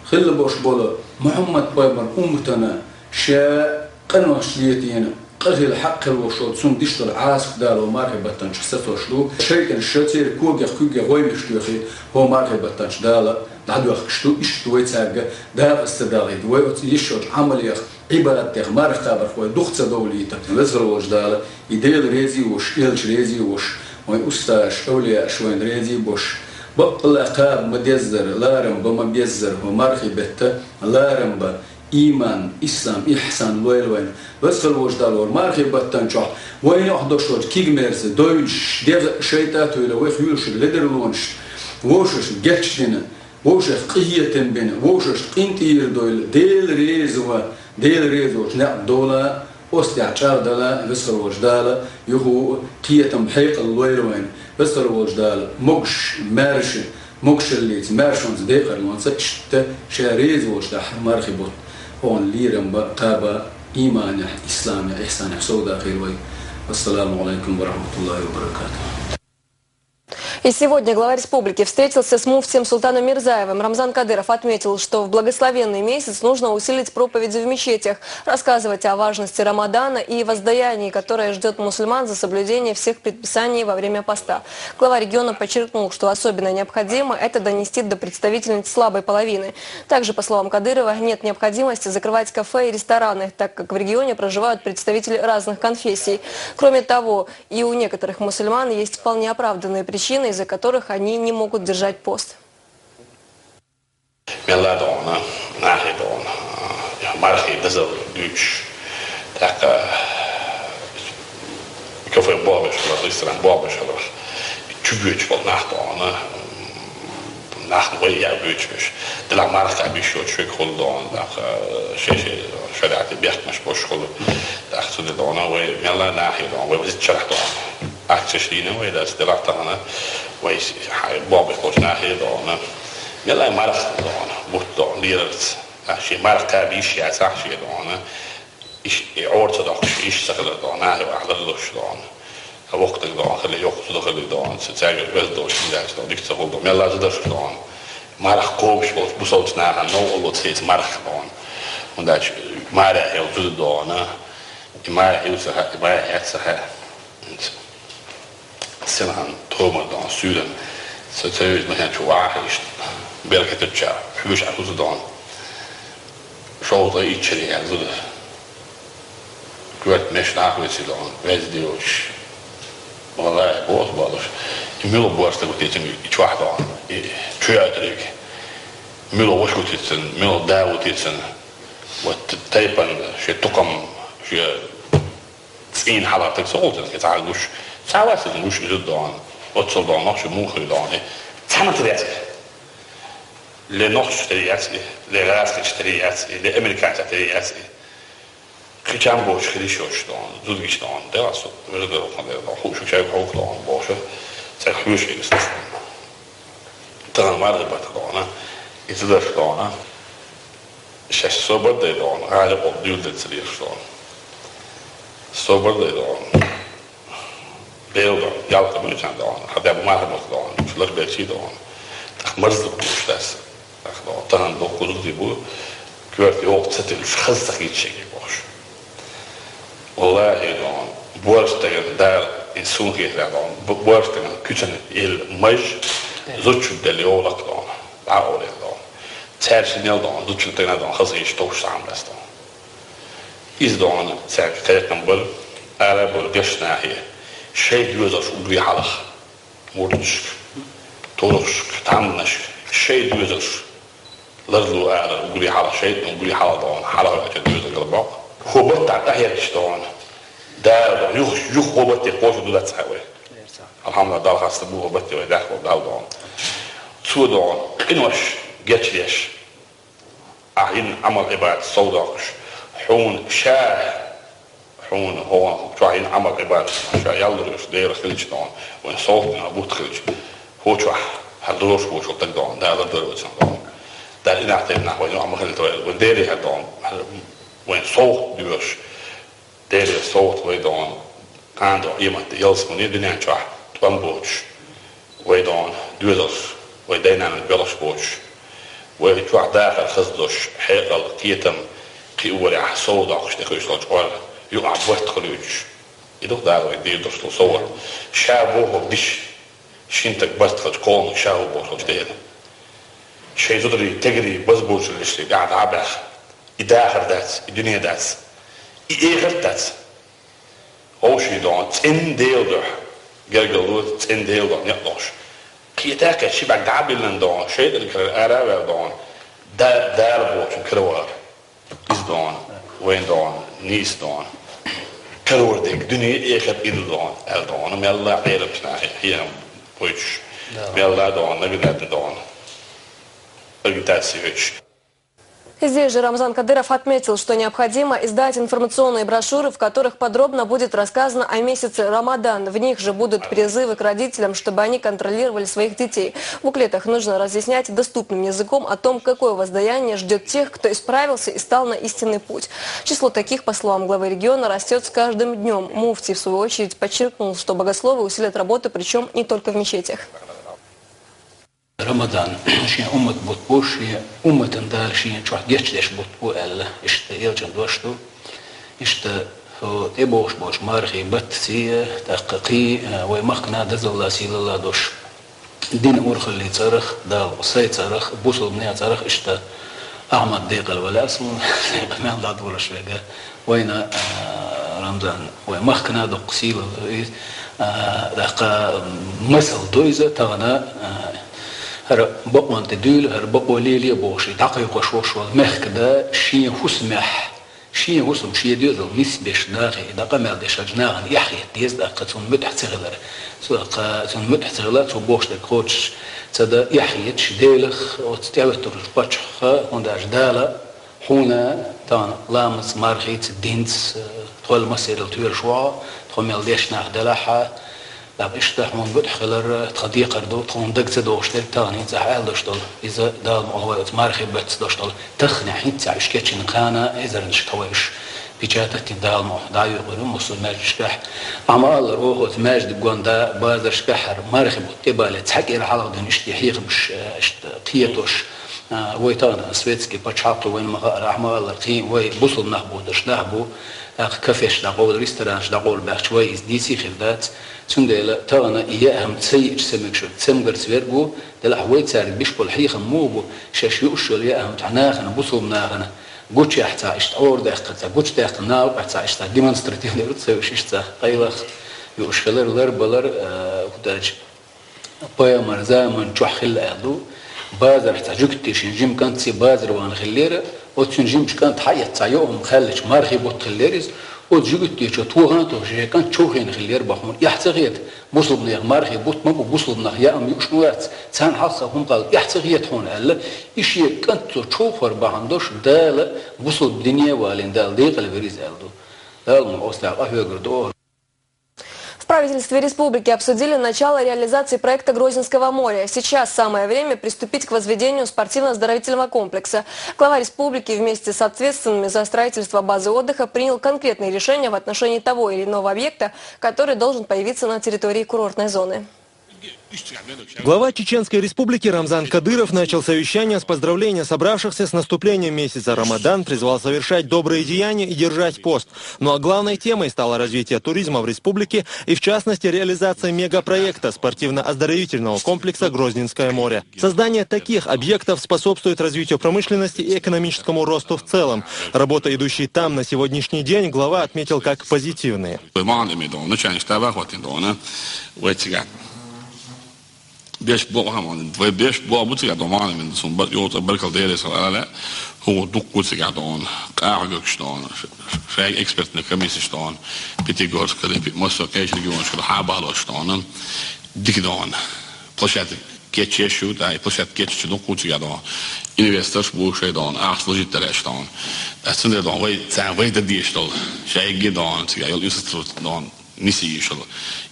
хилла бош болу Мухаммад пайхамар умматана ша къинош летийна, къа хила хьакъ хилла волуш волу цунна диш долу Ӏазап Дала вайн мархи баттанчу сацош ду. ШайтӀан ша церан когех, куьгех гӀоймеш тоьхий, хӀо мархи баттанчу Дала дӀадоьхкуш ду, иштта вай цаьрга дакъа ца далийта, вай оцу йиш йолчу Ӏамалех, Ӏибадатех, марха кхабарх вай дукха ца довлийта. Веза волчу Дала и Дела резий вош, элча резий вош, вайн усташ, эвлияаш вайн резий бош. Баккъалла кхаба ма-деззара, ларам бан ма-беззара, хӀо мархи бетта ларам бан, иман, ислам, ихсан лойла вайн. Веза волчу Дала вара мархи баттанчохь, вайн йохь дош волчу кигмерза, дойлуш, дегӀ шайтӀа а туьйла, вайх юьйлуш ледарлонаш, вовшашна гечдина, вовшех къинхетам бина, вовшашна къинтӀера дойла, Дела реза ван, Дела реза волчу некъ довла, оцу тӀехь чӀагӀдала, веза волчу Дала, юха кхетам хьекъал лойла вайн, веза волчу Дала, могуш, маьрша, могушаллица, маьршонца, декъарлонца, иштта ша реза волчу тӀехь мархи бутт, хӀокхунна лерам бан, кхаба, иманехь, исламехь, ихсанехь совдаккхийла вай. Ассаламу алайкум ва рахматуллахи ва баракатух. И сегодня глава республики встретился с муфтием Султаном Мирзаевым. Рамзан Кадыров отметил, что в благословенный месяц нужно усилить проповеди в мечетях, рассказывать о важности Рамадана и воздаянии, которое ждёт мусульман за соблюдение всех предписаний во время поста. Глава региона подчеркнул, что особенно необходимо это донести до представительниц слабой половины. Также, по словам Кадырова, нет необходимости закрывать кафе и рестораны, так как в регионе проживают представители разных конфессий. Кроме того, и у некоторых мусульман есть вполне оправданные причины, из-за которых они не могут держать пост. Мелла догӀна, нахе догӀна, мархи дазал дуьйцуш, тӀаккха кафе бохбеш хилар, ресторан бохбеш хилар, чу боьдуш болу нах догӀна, нах вай яа боьдуш беш. Делахь марха кхаьбиш йоцуш верг хуьлу догӀна, тӀаккха шай-шай шариӀатан бехкамаш болуш хуьлу. ТӀаккха цу де догӀна вай мелла нахе догӀна, вай вазит шарахь догӀна. Ахчаш дийна вай дац, делахь тахана вай с-, хьай бобби кхочу нахе догӀана. Меллай марх догӀана, бутт догӀана, лерарца. Ахь шен марх кхаба йиш яцахь шен догӀана. Иш, и Ӏор ца доккхуш, иш ца хилар догӀана, нахе вахь лардош догӀана. А воккхатаг догӀана, хили йоккха зуда хили догӀана, ца цаьрга веза долуш, даьлча догӀана, дика ца хула догӀана. Мелла зударш догӀана. Марх кхобуш болчу бусалбачу нахана новкъарло ца хеца марх догӀана. ХӀунда аьлча марехь йолу зуда догӀана. И марехь ю ца хаьа, и марехь яц ца хаьа. Селхана томар догӀана суьйранна. Ца, ца вевза махьан чу вахьа иштта. Беркатачча, хьоьжуш Ӏа хӀуза догӀана. Шовзткъе итт шаре яьлла зуда. Коьрта меш нах веций догӀана, веза девлчаш. Валлахьи, боху болуш. И муьлха бор стаг ву те цуьнга и чохь догӀана, и чоьтӀариг. Муьлха ваша ву те цуьнан, муьлха да ву те цуьнан. Вот тайпана, шен тукхам, шен цӀийнан хьалха таг ца хуьлу цуьнан, кхин цхьа гуш. Цхьа вац иза гуш иза догӀана. Оццул догӀана нохчо муха хир догӀана. Цхьанна тера яц и. Ле нохчо тера яц и, ле гӀазкхича тера яц и, ле американца тера яц и. Кхин чам боцуш хир йиш йоцуш догӀана, зудгаш догӀана, делахь со вежарий дара хӀокхуна дера догӀана, хууш шайга хьовха догӀана бохуша, цаьрга хьоьжуш хир стаг. Тахана мархий баттахь догӀана, и зударш догӀана, шаьш собар дай догӀана, гӀали къобал дуьйладелла ца лелаш догӀана. Собар дай догӀана. Дела догӀана, ялх муьлхачарна догӀана, хьан да бу марха бац догӀана, уьш лар берчий догӀана. ТӀаккха марзлуг бу уьш дац. ТӀаккха догӀана, тахана доккха зудий бу, коьрта йогӀу ца тиллуш, хаза ца хийца шайга бохуш. Валлахьи, догӀана, боьрша стагана Дала, и суна хетарехь догӀана, бо-, боьрша стагана куьцана елла маж, зудчун делла йогӀу лакха догӀана, дӀа а олийла догӀана. Цаьршиннел догӀана, зудчун стагана догӀана, хаза хийца товш цхьа хӀума дац догӀана. Иза догӀана цаьрга кхайкхам бара, ара а бара гечдачу нахе, шайн доьзалш уггаре хьалха, мурдашка, туркхашка, тхьамданашка, шайн доьзалш ларло ара уггаре хьалха, шайтӀан уггаре хьалха догӀана, хьалха ваьлча доьзал гала боккху. ХӀо баттахь къахьегча догӀана, Дала догӀана, юха, юха хӀо батте кхочур ду дац хьа вай. Алхьамдулиллахь, Далла хастам бу хӀо батте вай даьхна догӀана. Цо догӀана къинош гечдеш. Ахь йина Ӏамал-Ӏибадат сов доккхуш, хьуна ша, хьуна хӀокху чохь йина Ӏамал-Ӏибадат ша ял лур йолуш Делах хилча догӀана, вайн совгӀатна бутт хилча, хӀокху чохь хьан дош вочул таг догӀана, Дала лардойла вай цунах догӀана. Дала и нах тайпа нах вайн юкъахь ма хилийта вай, вайн Деле хьан догӀана, вайн совгӀат доьшуш. Делера совгӀат вай догӀана, кхана догӀана, Ӏематде ялсамане, дуьнен чохь тӀом боцуш, вай догӀана, доьзалш, вай дай-наной белхаш боцуш, вай чохь дахар хаза долуш, хьекъал, кхетам, кхиорехь сов доккхуш тӀекхуьуш долчу къорна юкъахь барт хуьлуьйтуш. И ду-кх Дала вай дийр долуш долу совгӀат. Ша бохург диш, шина стаг барт хилча, кхолниг ша ву бохуш долчу Дела. Шайн зударий, тегарий, базбуьйцурш тӀехь дӀа а баьхна, и дахар дац, и дуьне дац, и эхарт дац. Вовшийн догӀана, цӀена Делан дуьхьа гергарло, цӀена Делан дуьхьа некъ дохуш. Кхетта а кхетта, ши бӀаьрг дӀа а биллина догӀана, шайтӀан карара ара а ваьлла догӀана, Да-, Дала бохучун каравар. Иза догӀана, вайн догӀана, нийса догӀана. Карор дерг дуьне а, эхарт а и ду догӀана, аьлла догӀана, мелла Ӏеламчу наха хьехам гойтуш, мелла догӀана, нагахь догӀана, агитаци йойтуш. Здесь же Рамзан Кадыров отметил, что необходимо издать информационные брошюры, в которых подробно будет рассказано о месяце Рамадан. В них же будут призывы к родителям, чтобы они контролировали своих детей. В буклетах нужно разъяснять доступным языком о том, какое воздаяние ждёт тех, кто исправился и стал на истинный путь. Число таких, по словам главы региона, растёт с каждым днём. Муфтий, в свою очередь, подчеркнул, что богословы усилят работу, причём не только в мечетях. Рамадан шен уммат бутт бу, шен умматан Дала шен чохь гечдеш бутт бу аьлла, иштта элчан дош ду. Иштта, хӀо, тӀебогӀуш болчу мархий баттаций, тӀаккха кхин, а, вай махкана дазалла, сийлалла долуш дин урхаллин цӀарах, Дала сайн цӀарах, бусалбанийн цӀарах, иштта Ахьмад декъала валар суна, мел дӀадолуш верг. Вайна, а, Рамзан, вай махкана доккха сийлалла ду иза, а, даккха масал ду иза тахана, а, хӀара бакъонан тӀе дуьйла, хӀара бакъо лелае бохуш, и дӀакхайкхош волуш волу мехкан да шен хӀусамехь, шен хӀусам, шен доьзал нисбеш нахе, и дӀакъамел деш хилча нахана эхь хета деза, даккха цунна муьтӀахь ца хилар. Цу, даккха цунна муьтӀахь ца хилар, цо бохуш дерг кхочуш ца дан эхь хеташ, Делах, оцу тӀехӀоьттуш паччахьах, хӀунда аьлча Дала хьуна тахана ламаца, мархица, динца, тхол массерал тоьлуш ву хьо, тхо мел деш нах делахь а, ТӀаккха иштта хьуна гуттар хилар, тхан декхар ду, тхуна дага ца догӀуш дерг тахана хӀинца ахь аьлла долуш долу. Иза Дала мукъ лахь вай оцу мархи баттахь долуш долу. Тахана хӀинца уьш кечйина кхана эзарнашка тхан вай уьш печатать дина Дала мукъ лахь дӀа а юкъур ю массо а маьждигашкахь. Ахьа ма-аллара, оха оцу маьждиг гонда базаршкахь хӀара мархи бутт тӀебале цхьа кӀира хьалха дина иштта хьехамаш, э, иштта кхетош. А, вай тахана светский пачхьалкх ю, вайна ма-хаъара, ахьа ма-аллара, кхин вай бусулба нах боцурш нах бу, тӀаккха кафеш дӀакъовла, ресторанаш дӀакъовла баьхча, вай иза дийций хир дац. Цундела тахана и яа хӀума ца йиъча ца мегаш верг, цамгарца верг ву, делахь вай цаьрга беш болу хьехам муха бу, шаьш юуш йолу яа хӀума тхьа нахана, бусулба нахана, гучехь цхьа иштта Ӏорадаьккха, цхьа гучудаьккха, накъа цхьа иштта демонстративный ру ца вуьш, иштта цхьа къайлаха юуш хилар, ларбалар, а, хӀу даьлча, пайхамар заман чохь хилла аьлла ду, базарахь цхьа жуьгтий шен жима кӀант цхьа базар вахана хиллера, оцу цуьнан жимачу кӀанта хьаэцна цхьа йоӀ хӀума хаьллича, мархий бутт хиллера иза, оцу жуьгтий чу тохана а тохуш, шен кӀант човхийна хиллера боху хӀума. Эхь ца хета, бусулба нехан мархий бутт ма бу, бусулба нах яа хӀума юуш ма вац, царна хьалха хӀума кхалла эхь ца хета хьуна аьлла, и шен кӀант цо човхор бахьана долуш Дала бусулба дине а валийна, Дала декъала вира иза аьлла ду. Дала мукъ лахь оцу тӀехь къахьоьгур ду. В правительстве республики обсудили начало реализации проекта Грозненского моря. Сейчас самое время приступить к возведению спортивно-оздоровительного комплекса. Глава республики вместе с ответственными за строительство базы отдыха принял конкретные решения в отношении того или иного объекта, который должен появиться на территории курортной зоны. Глава Чеченской Республики Рамзан Кадыров начал совещание с поздравления собравшихся с наступлением месяца Рамадан, призвал совершать добрые деяния и держать пост. Ну а главной темой стало развитие туризма в республике и, в частности, реализация мегапроекта спортивно-оздоровительного комплекса «Грозненское море». Создание таких объектов способствует развитию промышленности и экономическому росту в целом. Работы, идущие там на сегодняшний день, глава отметил как позитивные. Вай ма-аллара, ма-аллара, начальник штаба хӀоттийна, вай цигахь беш бо хӀама, вай беш бо бу цигахь, ма-аллара, ма-аллара, суна бар-, йоцу баркалла дерриг ала лаьа, хӀума дуккха цигахь, къахьоьгуш, шайн экспертный комиссеш, Пятигорск, Липецк, массо а кхечу регионашкара хьабалош, дика, площадка кечъеш ю, тӀаккха и площадка кечъечу дуккха цигахь, инвесторш бу шайн, ахча вложить дар аьлла, ас цундела, вай царна вай дан дезаш долу, шайга, цигахь йолу инфраструктура, нисъеш йолу,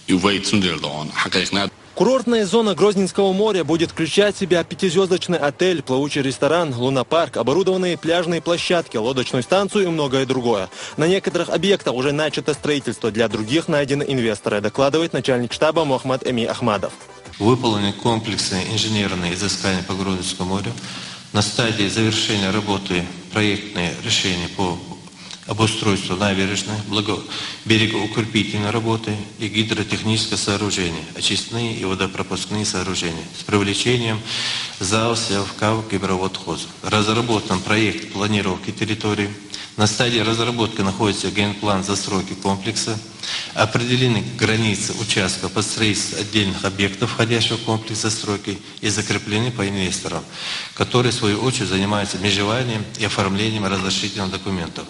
и вай цундела хьакхайкхина. Курортная зона Грозненского моря будет включать в себя пятизвёздочный отель, плавучий ресторан, лунопарк, оборудованные пляжные площадки, лодочную станцию и многое другое. На некоторых объектах уже начато строительство, для других найдены инвесторы, докладывает начальник штаба Мухаммад Эми Ахмадов. Выполнены комплексные инженерные изыскания по Грозненскому морю. На стадии завершения работы проектные решения по обустройству набережной, благо-, берегоукрепительной работы и гидротехническое сооружение, очистные и водопропускные сооружения с привлечением ЗАО «Севкав Гидроводхоз». Разработан проект планировки территории. На стадии разработки находится генплан застройки комплекса. Определены границы участка под строительство отдельных объектов, входящих в комплекс застройки, и закреплены по инвесторам, которые, в свою очередь, занимаются межеванием и оформлением разрешительных документов.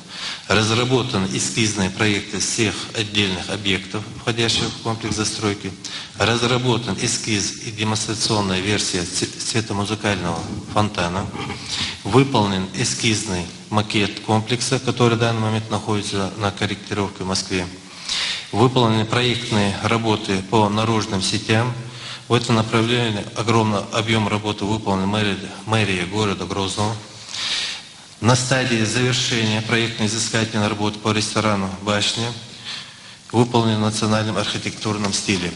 Разработаны эскизные проекты всех отдельных объектов, входящих в комплекс застройки. Разработан эскиз и демонстрационная версия ц-, цветомузыкального фонтана. Выполнен эскизный макет комплекса, который в данный момент находится на корректировке в Москве. Выполнены проектные работы по наружным сетям. В этом направлении огромный объём работы выполнен мэри-, мэрией города Грозного. На стадии завершения проектно-изыскательной работы по ресторану «Башня» выполнен в национальном архитектурном стиле.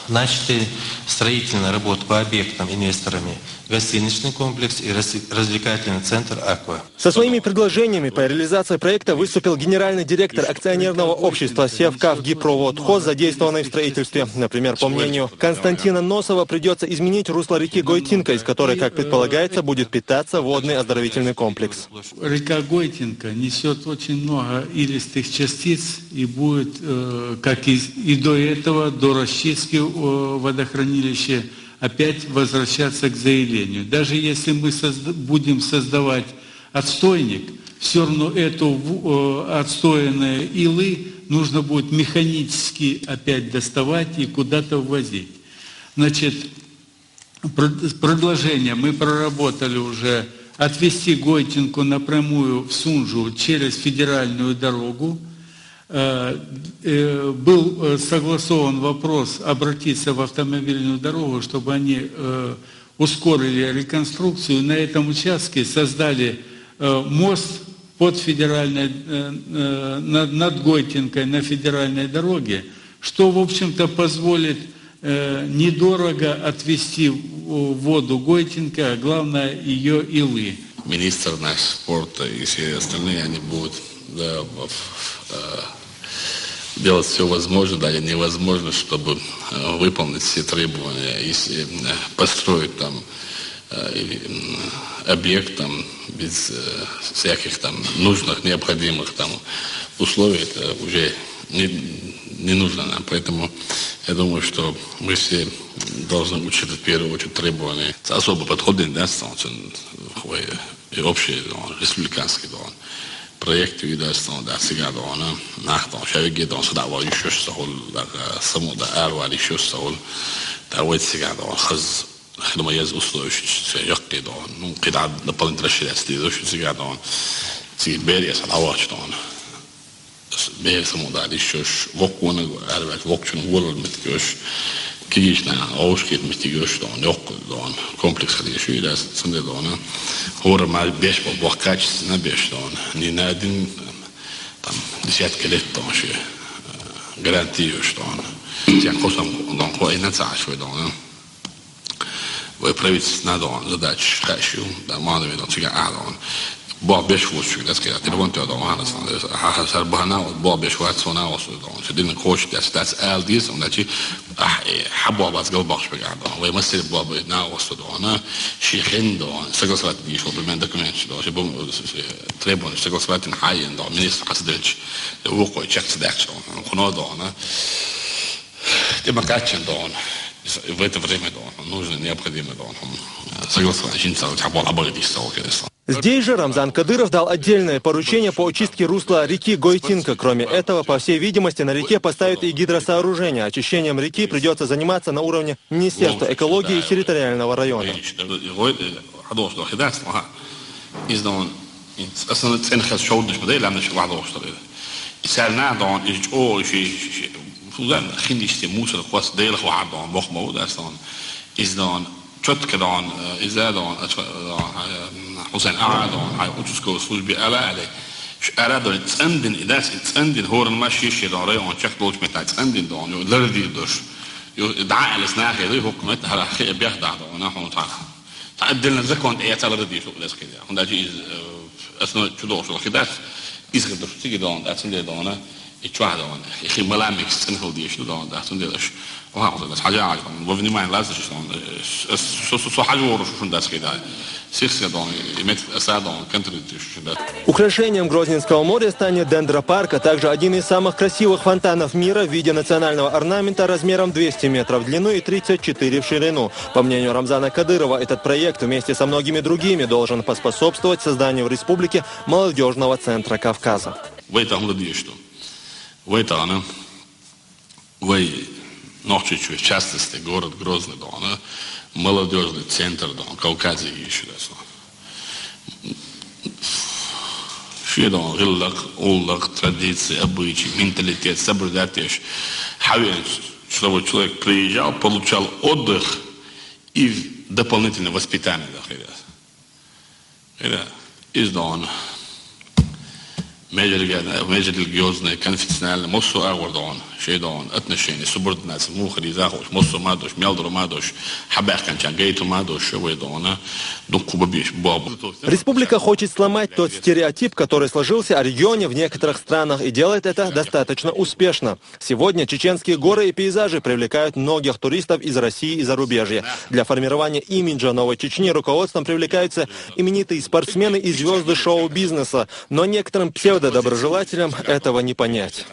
Начаты строительные работы по объектам инвесторами: гостиничный комплекс и раз-, развлекательный центр «Аква». Со своими предложениями по реализации проекта выступил генеральный директор акционерного общества «Севкав Гидроводхоз», задействованный в строительстве. Например, по мнению Константина Носова, придётся изменить русло реки Гойтинка, из которой, как предполагается, будет питаться водный оздоровительный комплекс. Река Гойтинка несёт очень много илистых частиц и будет, э, как и, и до этого, до расчистки, э, водохранилища, опять возвращаться к заилению. Даже если мы созда-, будем создавать отстойник, всё равно эту в-, э, отстоянные илы нужно будет механически опять доставать и куда-то ввозить. Значит, пред-, предложение мы проработали уже: отвести Гойтинку напрямую в Сунжу через федеральную дорогу. Э, э, был э, согласован вопрос обратиться в автомобильную дорогу, чтобы они э, ускорили реконструкцию. На этом участке создали э, мост под федеральной, э, э, над, над Гойтинкой на федеральной дороге, что, в общем-то, позволит э, недорого отвезти в- воду Гойтинка, а главное, ее илы. Министр наш спорта и все остальные, они будут да, в- э, делать все возможное, даже невозможное, чтобы э, выполнить все требования и с- э, построить там э, и, м, объект там без э, всяких там нужных, необходимых там условий, это уже не, не нужно нам. Поэтому я думаю, что мы все должны учитывать в первую очередь требования. Особо подходит, да, становится и общий, он, республиканский, он, проект, вида, да, всегда, он, нах, он, шавиги, он, сюда, вот, еще что, да, саму, да, арвал, еще что, да, вот, всегда, он, хаз, хидма, я условия, что, я, он, ну, когда дополнительно расширяется, что, всегда, он, ци, бери, я, сюда, вот, что, он. Бер саму да дишош, вок вона арвал, вок чун волал меткош. Кигишна оушкит меткош дон, ёк дон. Комплекс хадиш уйдас сынде дона. Хора ма беш бо бо качественно беш дон. Не на один там десятка лет дон ши. Гарантиош дон. Тя косам дон ко ина цаш дон. Вай правительство надо он задачи кашил, да, мало видно, чига а он. Бо беш вот чига, да, сказать, телефон то дон, а сар бана вот бо беш вот сона вот дон. Сидин кош да стац алдис, он дачи а хабо бац гал бахш беган дон. Вай масир бо бе на вот дон. Шихен дон, согласовать дишо, пример документ дон. Ши бом требован согласовать на хайен дон. Министр Хасидович, вукой чек сдак дон. Хуно дон. Демократия дон. В это время дон. Нужно, необходимо дон. Согласовать, жинца, как было обойдись, конечно. Здесь же Рамзан Кадыров дал отдельное поручение по очистке русла реки Гойтинка. Кроме этого, по всей видимости, на реке поставят и гидросооружение. Очищением реки придется заниматься на уровне Министерства экологии и территориального района. Из дон, основной цен хас шоудыш, да, ламныш вадош. И сарна дон, и о, ши, ши, фузан, хиндиште мусор, хвас, дейл, хвар дон, бохмау, да, дон. Из дон, четко дон, из дон, Хусен Ага дон, хай участковой службе ала али. Ара дон, цендин, и дас, цендин, хоран маши, ши дон, район, чак долч мета, цендин дон, ё, лерди дош. Ё, да, али снахи, ё, хукмет, хара, хи, бях да дон, на хун та. Та отдельно закон, я цал лерди, шо, лес хида. Хун дачи из, основной чудо, шо, хидас, из хидас, тиги дон, да, ценде дон, и чуа дон, и хи маламик, цен хил диш, дон, да, ценде даш. Ва, вот, дас, хажа, дон, во внимание, лазиш, дон, со, со, со, хажа, вору, шо, дас, хида. Сих, се, дон, и мет, са, дон, контролируешь, да. Украшением Грозненского моря станет дендропарк, а также один из самых красивых фонтанов мира в виде национального орнамента размером двести метров в длину и тридцать четыре в ширину. По мнению Рамзана Кадырова, этот проект вместе со многими другими должен поспособствовать созданию в республике молодежного центра Кавказа. Вай та хунда диш, что? Вай та, она? Вай, Нохчичу, в частности, город Грозный, да, она? Молодежный центр, да, Кавказе ещё, да, шедон, гыллак, уллак, традиции, обычаи, менталитет, соблюдать. Хавен, чтобы человек приезжал, получал отдых и дополнительное воспитание, да, хида. Хида, из дон. Межрелигиозные, конфессиональные, мосу агур дон, шедон, отношения, субординация, мухари, захуш, мосу мадуш, мелдру мадуш, хабахканчан, гейту мадуш, шевой дона, дукку бабиш, бабу. Республика хочет сломать тот стереотип, который сложился о регионе в некоторых странах, и делает это достаточно успешно. Сегодня чеченские горы и пейзажи привлекают многих туристов из России и зарубежья. Для формирования имиджа Новой Чечни руководством привлекаются именитые спортсмены и звезды шоу-бизнеса, но некоторым псевдодоброжелателям этого не понять.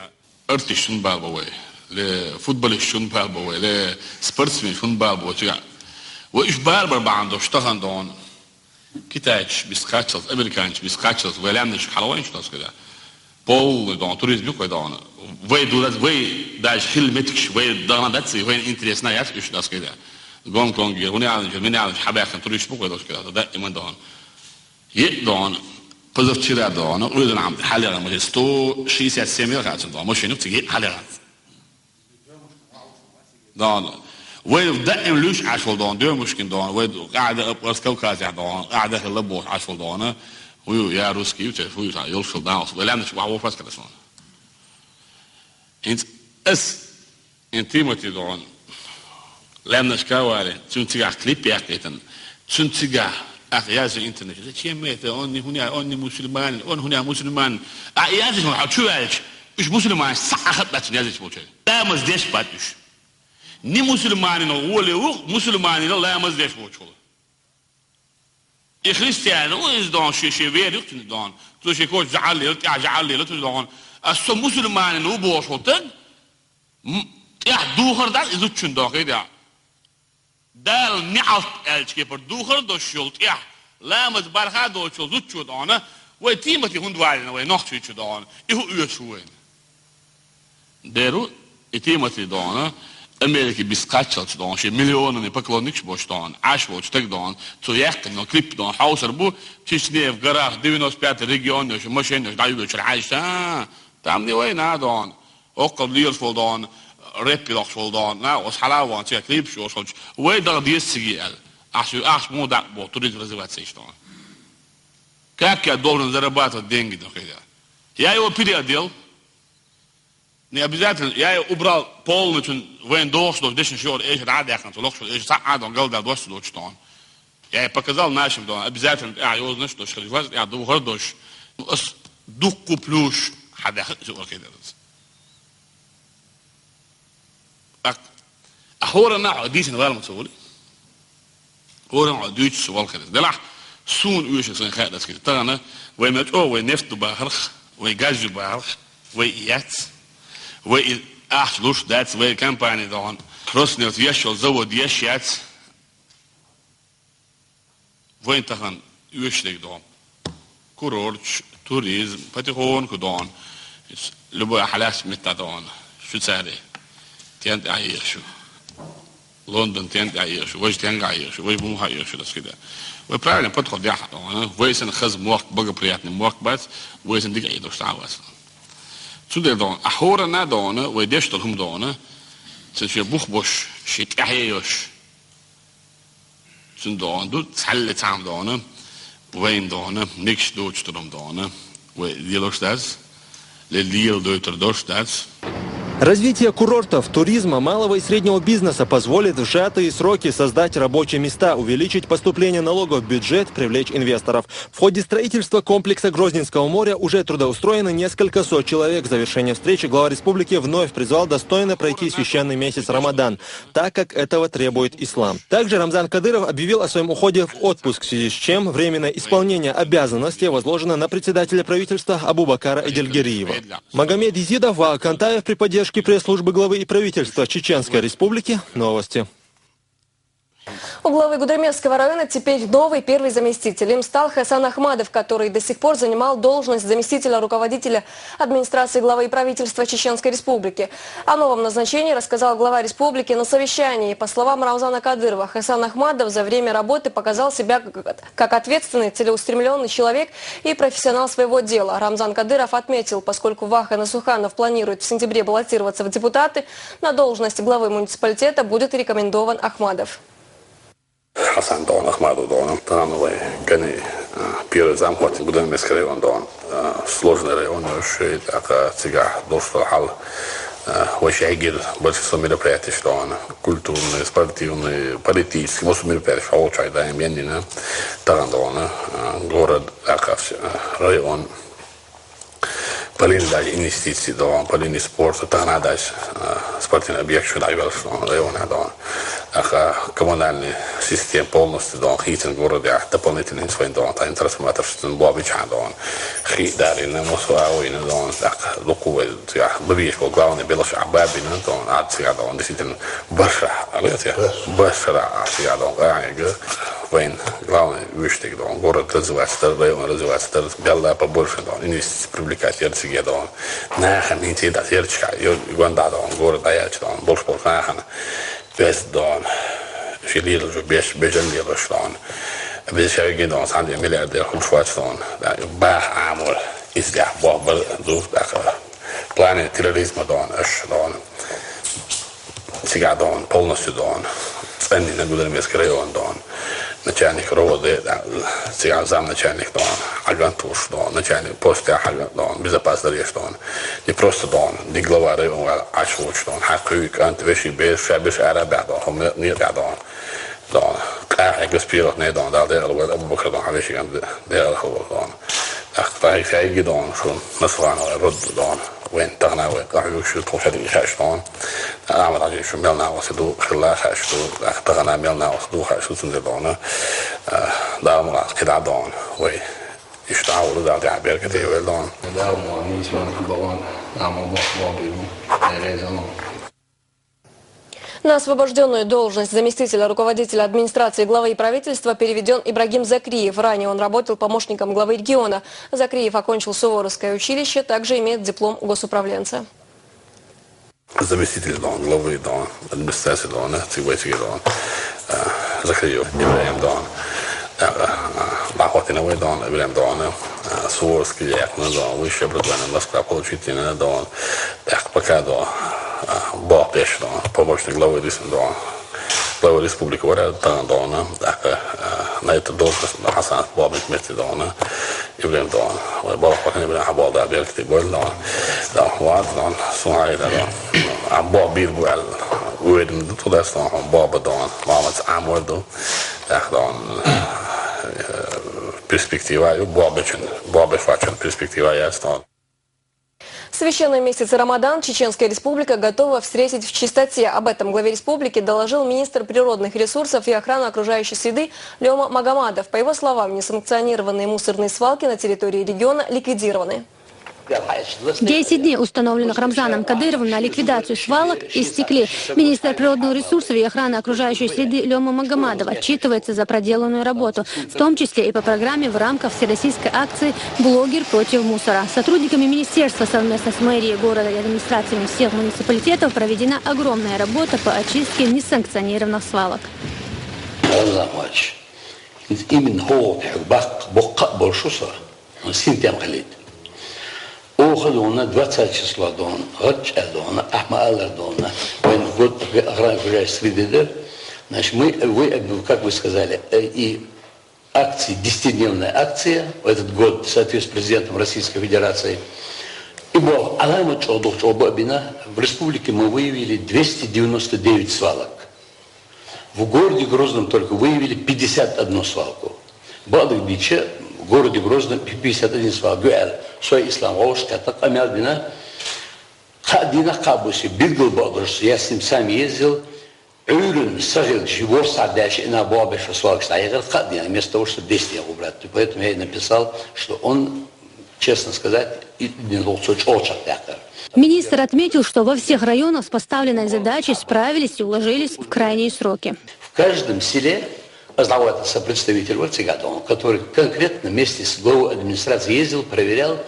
Артист шун балбовой, ле футболист шун балбовой, ле спортсмен шун балбовой, чига. Ва иш барбар баан дош тахан дон. Китайч бискачылс, американч бискачылс, валямныш халавайнч дас кида. Полный дон, туризм юк вай дон. Вай дулат, вай даш хил меткш, вай дана даци, вай интересна яц иш дас кида. Гонконг, уни алынч, мини алынч, хабахын турист бук вай дас кида. Да иман дон. Е дон. Позавчера дона, уйдана хьалегӀан машин, сто шестьдесят семь яр хацун дона, машина цига хьалегӀан. Дона. Вай даим луш Ӏаш вол дона, Дёмушкин дона, вай къаьда Абхаз Кавказехь дона, къаьда хила бохуш Ӏаш вол дона. Хьуй, я русский, те, хьуй, ша, йолшал дона, вай лаьмнаш вахь вохфас кадас вон. ХӀинца ас, ин Тимати дона, лаьмнашка варе, цун цигахь клип яьккхийтан, цун цигахь, ах, язю интернете: «Зачем это? Он не хуня, он не мусульманин, он хуня мусульманин». А язю, хьо чу ваьлча, уьш мусульманаш схьа а хатта цун язю болчу. Ламаз деш бац уьш. Не мусульманин гӀоле ву, мусульманин ламаз деш волчу. И христиан ву иза дона, ши, ши вер юхтина дона. Цо ши коча жаӀаллера, тӀехь жаӀаллера, цо дона. А со мусульманин ву бохуш ву таг, м-, тӀехь духар дац и зудчун дона, кхидӀа. Дала неӀалт аьллачу кепара духар дош йолу тӀехь, ламаз барха доцу йолу зудчо дона, вай Тимати хӀунда валийна вай нохчийчу дона, и хӀу оьшу вайна. Деру, и Тимати дона, Америки бис кхаччалц дона, шен миллионами поклонникаш бош дона, Ӏаш волчу таг дона, цо яьккхина клип дона, хьовсар бу, Чечне в горах, девяносто пятый регион, машенаш дӀаюьгучура хьаьжча, а, там не война дона, оккхал лелаш вол дона, рэп йоккхуш вол дона, на, оцу хьала вон, церан клипаш йолуш волчу, вай дагӀа деза циге аьлла. Ахьа шу, ахьа муха дакъа боху, туризм развиваться йиш дона. Как я должен зарабатывать деньги, дона, кхидӀа? Я его переодел. Не обязательно, я его убрал полностью, вайн дохуш долчу дешнаш йора эша дӀа а даьккхина, цу локхуш эша схьа а дон, галдал дош ца доцуш дона. Я и показал нашим дона, обязательно тӀехь йозанаш дош, хилла ваз тӀехь духар дош. Ну, ас дуккху плюш хьадаьхна иза орхидерца. ТӀаккха, а хӀоранна хьо дийцина вала ма ца волу? ХӀоранна хьо дуьйцуш ца волу хир. Делахь, суна оьшург сайн хаьа дацкита. Тахана вай мел чӀогӀа вай нефть ду бахарх, вай газ ю бахарх, вай и яц, вай и ахча луш дац, вай компания дохана, Роснефть еш йолу завод еш яц. Вайн тахана оьшург дон. Курорташ, туризм, потихоньку дон. Любой хьалаьцна меттахь дон. Швейцария. Тен тӀе а ехаш ю. Лондон тен тӀе а ехаш ю. Вай тен а ехаш ю. Вай муха ехаш ю, дацкида. Вай правильно подход яхьа дон. Вай сан хаза мохк, благоприятный мохк бац. Вай сан дика Ӏедалш дӀа а вац. Цундела дон. А хӀоранна дон. Вай деш долу хӀума дон. Сан шен бух бош, шен тӀаьхье йош. Цундела ду цхьалле цхьаьна дона, вайна дона, мегаш доцу турам дона, вай лелош дац, ле лела дойтур дош дац. Развитие курортов, туризма, малого и среднего бизнеса позволит в сжатые сроки создать рабочие места, увеличить поступление налогов в бюджет, привлечь инвесторов. В ходе строительства комплекса Грозненского моря уже трудоустроено несколько сот человек. В завершение встречи глава республики вновь призвал достойно пройти священный месяц Рамадан, так как этого требует ислам. Также Рамзан Кадыров объявил о своем уходе в отпуск, в связи с чем временное исполнение обязанностей возложено на председателя правительства Абубакара Эдельгериева. Магомед Езидов, Ваал Кантаев при поддержке пресс-службы главы и правительства Чеченской Республики. Новости. У главы Гудермесского района теперь новый первый заместитель. Им стал Хасан Ахмадов, который до сих пор занимал должность заместителя руководителя администрации главы и правительства Чеченской Республики. О новом назначении рассказал глава республики на совещании. По словам Рамзана Кадырова, Хасан Ахмадов за время работы показал себя как как ответственный, целеустремленный человек и профессионал своего дела. Рамзан Кадыров отметил, поскольку Ваха Насуханов планирует в сентябре баллотироваться в депутаты, на должность главы муниципалитета будет рекомендован Ахмадов. Хасан дона, Ахмадов дона, тахана вай гани, а, первый зам хӀоттийна Гудермесский район дона. А, сложный район, шуьйта, ака цигахь долуш долу хьал, а, вай шайгир большинство мероприятиеш дона, культурные, спортивные, политические, массо мероприятиеш хьолчай даим яннина, тахана дона, а, город, ака, а, район. Полин даже инвестиции дона, полин и спорта, тахана даже, а, спортивный объект шу дӀайоьллуш дона, район дона. Аха, коммунальный система полностью дона, хийцина городехь дополнительно хӀинца вайн дона, тайна трансформатор шуьца бобича дона. Хи дарина, мосу а вайна дона, так, луку вай, цигахь, бабеш вол главный белаш а бабина дона, а цигахь дона, действительно, баша, а вай цигахь, башара, а цигахь дона, а, вайн, главный вуьштиг дона, город развиваться дар, район развиваться дар, белла побольше дона, инвестиции привлекать яр циге дона. Нахана хӀинца и дас ярчка, ё, гонда дона, город а ярча дона, больше, больше нахана. Бес дона. Ши лелаш, беш, бежан лелаш дона. Веза шайги дон, санди миллиардер хуш вац дон. Да, бах амур, из я, бах бар, дух, да, плане терроризма дон, аш дон. Цига дон, полностью дон. Ценни на Гудермесский район дон. Начальник РОВД, да, цига замначальник дон. Агантуш дон, начальник поста Аган дон, безопасный реш дон. Не просто дон, не глава района, а чего дон. Хакуй, кант, веши, без, шабиш, арабя дон, хомет, нет, да, дон. Дон. Къахьегас пирот не дон, дал дер вал Абу Бакр дон, хавешиган дер хавал дон. Ах, тай шайги дон, шун, наслан вай, род дон. Вен тагна вай, къахьюк шу тохшадин хаш дон. Амад ажи шу мелна васиду, хилла хаш ду, ах, тагна мелна васиду, хаш ду цунде дон. Дал мула, кида дон, вай. Иштавлу дал дя беркете вел дон. Да, мула, не изман балон, аму бо, бо, бо, резон. На освобожденную должность заместителя руководителя администрации главы и правительства переведен Ибрагим Закриев. Ранее он работал помощником главы региона. Закриев окончил Суворовское училище, также имеет диплом госуправленца. Заместитель дон, главы дон, администрации дон, цигвай цигвай дон, э, Закриев Ибрагим дон, э, э, Бахватиновый дон, Ибрагим дон, э, Суворовский дьякон дон, высшее образование Москва получительное дон, так, пока дон, э, Бахпеш дон, помощник главы рес-, дон, главы республики Варя дон, так, э, на эту должность Хасан Бахпеш вместе дон, Ибрагим дон, вай Бахпеш Ибрагим Хабал да беркти боль дон, да, вад дон, сухай да дон, а Бахпеш бир буал, уйдем ду туда дон, Бахпеш дон, мамац амор ду, так дон, э, перспектива, ю Бахпешен, Бахпеш фачен перспектива яс дон. Священный месяц Рамадан Чеченская Республика готова встретить в чистоте. Об этом главе республики доложил министр природных ресурсов и охраны окружающей среды Лёма Магомадов. По его словам, несанкционированные мусорные свалки на территории региона ликвидированы. Десять дней, установленных Рамзаном Кадыровым на ликвидацию свалок, истекли. Министр природных ресурсов и охраны окружающей среды Лёма Магомадов отчитывается за проделанную работу, в том числе и по программе в рамках всероссийской акции «Блогер против мусора». Сотрудниками министерства совместно с мэрией города и администрациями всех муниципалитетов проведена огромная работа по очистке несанкционированных свалок. Рамзан Иванович, именно хо бах бокка большуса, синтем халит. Оха дона, двадцать числа дона, гъач дона, ахма алар дона, вен год охраны окружающей среды. Значит, мы, вы, э, как вы сказали, э, и акции, десятидневная акция в этот год в соответствии с президентом Российской Федерации. И был аламат чёдух чёба бина, в республике мы выявили двести девяносто девять свалок. В городе Грозном только выявили пятьдесят одну свалку. Бадык биче в городе Грозном пятьдесят один свалку. Гуэл, сой ислам, гауш, ката, камял бина. Ха дина кабуси, билгыл бадырс, я с ним сам ездил. Уйрен сагил, живор садящий на бабе, что свалку стоял, ха дина, вместо того, что десять я убрать. Поэтому я и написал, что он, честно сказать, и не лучше очень так. Министр отметил, что во всех районах с поставленной задачей справились и уложились в крайние сроки. В каждом селе ознавательный представитель Варцигатон, который конкретно вместе с главой администрации ездил, проверял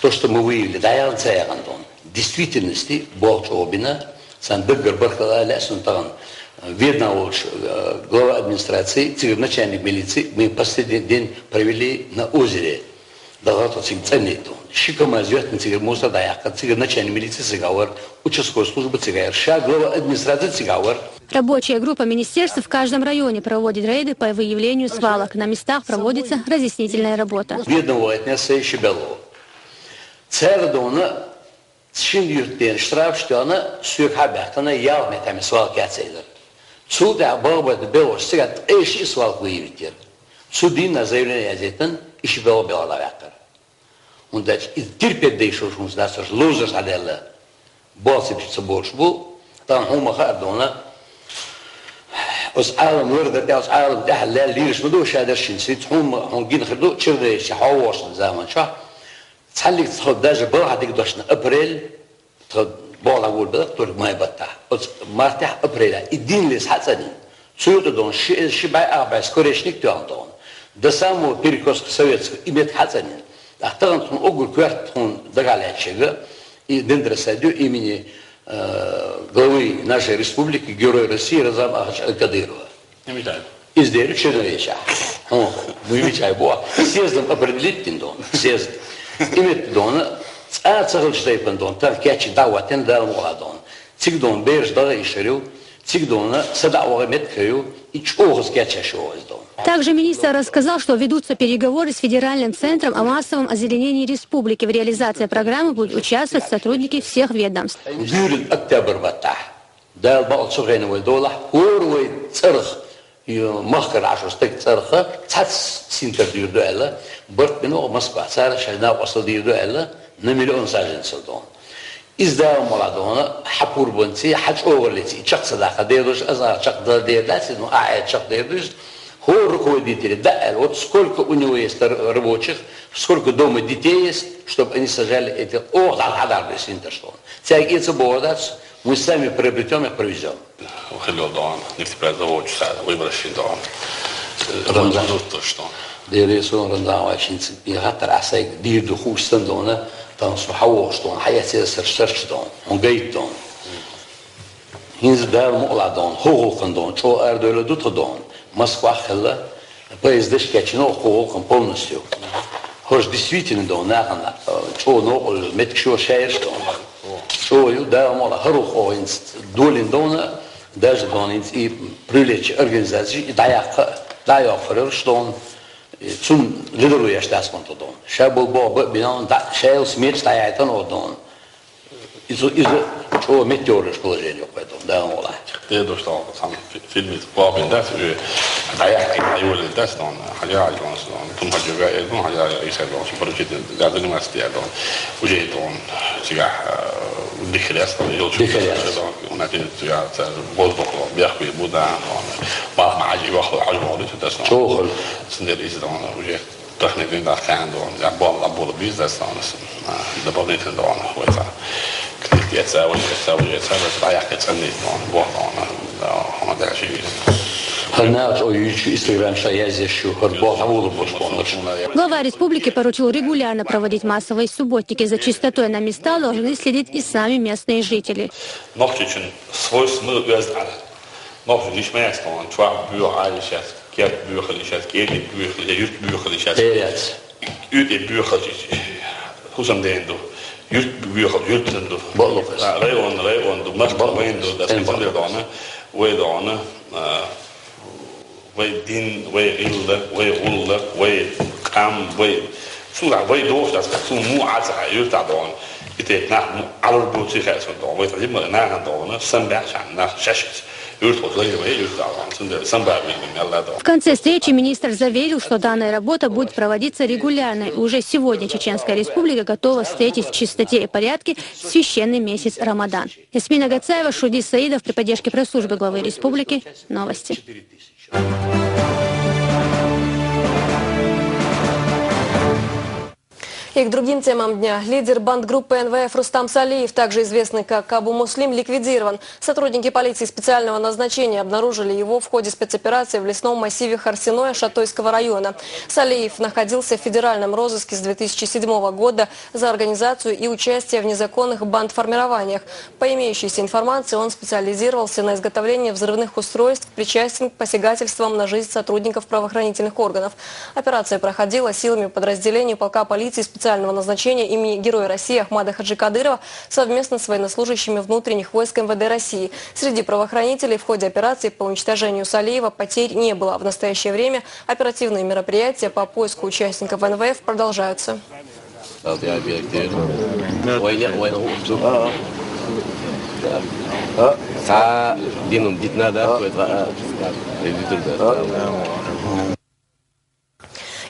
то, что мы выявили. Да, я вам цаягантон. В действительности, Болчобина, Сандыгар Бархала Лясунтаган, Ведна Волч, э, глава администрации, цигар начальник милиции, мы последний день провели на озере. Дагъата цигъ цӀаннайтун. Ши КамАЗ ветна цигъ мусор даяхъа, цигъ начальник милиции цигъ авар, участковой служба цигъ авар, ша глава администрации цигъ авар. Рабочая группа министерств в каждом районе проводит рейды по выявлению свалок. На местах проводится разъяснительная работа. Ведна вайтна сай шибело. Цердона шин юртден штраф штана, сюк хабахтана, ял метами свалка цейдер. Цуда бабад белош цигат эши свалка выявитер. Цудина заявление язетан, иши бело бело лавякъар. Ундач из терпеть дейшош унс дасош лузаш аделла. Болси пицца борш бу, тан хума хардона. Ус алам вырда, ус алам дахла лириш муду шадершин сит хума, хун гин хирду, чирдейши хавошн заман ча. Цаллик тхо даже балха дик дошна апрель, тхо бола гур бадах, только май бата. Оц мартах апреля, и дин лес хацанин. Цуюта дон, ши, ши бай а бай скорешник тюан дон. До самого перекоста советского имет хацанин. Ахтаган тхун огур кверт тхун дагалячега, и дендра садю имени, э, главы нашей республики, Герой России Разама Ахача Кадырова. Из дерю чедовеча. Хьо, муй мичай бо, съездом определить дин дон, съезд. Имет дона, цӀа ца хилча тайпан дон, тар кечи дӀа ватен дал мула дон. Циг дон, берш дага ишарю, циг дона, сада вага мет каю, и чохас кеча шоз дон. Также министр рассказал, что ведутся переговоры с федеральным центром о массовом озеленении республики, в реализации программы будут участвовать сотрудники всех ведомств. Гюрин октябрь бата. Дал бал цухайна вай дола, хор вай царх, ю, махкар ашу стек царха, цац синтер дир дуэла, барт мино Москва, цара шайна осал дир дуэла, на миллион сажен сал дон. Из дал мала дона, хапур бонци, хач огъалици, чак садаха дедуш, аза чак да дедаци, ну, а, э, чак дедуш, хор руководители, да, э, вот сколько у него есть р-, рабочих, сколько дома детей есть, чтобы они сажали эти, о, да, да, да, синтер что. Цяг ица бордац, мы сами приобретём их, привезём. Хилёл дон, нефтепроизводство, выборщик дон. Рамзан. Рамзан то, что. Дересун Рамзан Вачинц, и хатар асай дир ду хустан дона, там су хавош дон, хаяце сарч сарч дон, он гайт дон. Хинз дал мула дон, хогулкан дон, чо ар дойла дута дон, Москва хилла, поездаш кечино хогулкан полностью. Хош действительно дон, нахана, э, чо но, э, меткшо шаерш дон. Чо ю дал мула, харух о инц долин дона, даже дон инц и привлечь организации, и даяха, даяха фарерш дон. И цун лидеру яш дас конто дон. Ша бол бо б-, бинан да, шайл смеч даяйтан о дон. Изо, изо, чо метеорное положение поэтому, да, он ла. Те то, что сам фи-, фильм из Бобин, да, э, да, я как на его, да, что он, хотя, он, что он, тум, хотя, э, ну, хотя, и всё, он поручит, да, заниматься, я, он, уже это он, себя, э, дыхрес, он, Дыхрес. Он, он, это, я, это воздух, он, бяхпи, буда, он, мах, мах, и вахло, аж, он, это, что он. Чохол. Синдер, если он уже Техникный да хандон, я бол, а бол бизнес он, а, дополнительно он, вот, а. Книжки это, вот это, вот это, вот это, а я это не он, вот он, да, он дальше есть. Ханаш о ючу Instagram ша я здесь шу, хор бо хавулу бошпонлаш. Глава республики поручил регулярно проводить массовые субботники. За чистотой на местах должны следить и сами местные жители. Нохчичун свой смыл вязал. Нохчичун лишь мясо, он чуа бюа сейчас, кеп бюа сейчас, кеп бюа сейчас, юрт бюа сейчас. Перец. Ют э бюхалчич. Хусам ден ду. Юрт бюхал, юрт ду. Боллукас. А, район, район ду. Мах Боллукас. Вайн ду. Да, Эн специалист Боллукас. Дона. Вай дона. А, вай дин, вай гилла, вай гулла, вай кам, вай. Сура, вай дох, да, су му аца, юрт а дона. Итет нах му алур бу цихай сон дона. Вай та дима нах дона. Сам бяхшан, нах шашис. В конце встречи министр заверил, что данная работа будет проводиться регулярно, и уже сегодня Чеченская Республика готова встретить в чистоте и порядке священный месяц Рамадан. Ясмина Гацаева, Шуди Саидов при поддержке пресс-службы главы республики. Новости. И к другим темам дня. Лидер бандгруппы Н В Ф Рустам Салиев, также известный как Абу Муслим, ликвидирован. Сотрудники полиции специального назначения обнаружили его в ходе спецоперации в лесном массиве Харсиное Шатойского района. Салиев находился в федеральном розыске с две тысячи седьмого года за организацию и участие в незаконных бандформированиях. По имеющейся информации, он специализировался на изготовлении взрывных устройств, причастен к посягательствам на жизнь сотрудников правоохранительных органов. Операция проходила силами подразделений полка полиции специального назначения имени Героя России Ахмада Хаджи Кадырова совместно с военнослужащими внутренних войск М В Д России. Среди правоохранителей в ходе операции по уничтожению Салиева потерь не было. В настоящее время оперативные мероприятия по поиску участников Н В Ф продолжаются.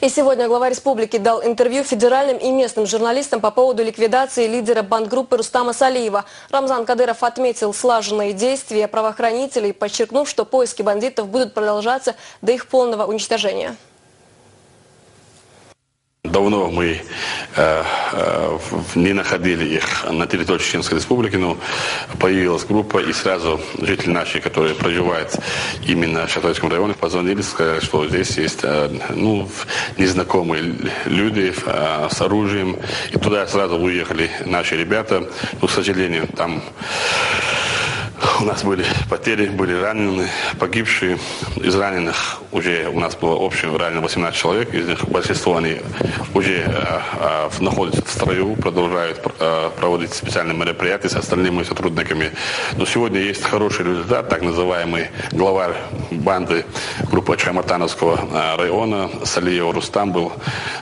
И сегодня глава республики дал интервью федеральным и местным журналистам по поводу ликвидации лидера бандгруппы Рустама Салиева. Рамзан Кадыров отметил слаженные действия правоохранителей, подчеркнув, что поиски бандитов будут продолжаться до их полного уничтожения. Давно мы, э, э, в-, в-, не находили их на территории Чеченской Республики, но появилась группа, и сразу жители наши, которые проживают именно в Шатойском районе, позвонили, сказали, что здесь есть, э, ну, в-, незнакомые л-, люди, э, с оружием. И туда сразу уехали наши ребята. Но, к сожалению, там У нас были потери, были ранены, погибшие. Из раненых уже у нас было общее ранено восемнадцать человек, из них большинство они уже э, э, в- находятся в строю, продолжают пр- э, проводить специальные мероприятия с остальными сотрудниками. Но сегодня есть хороший результат, так называемый главарь банды группы Чаймартановского э, района Салиев Рустам был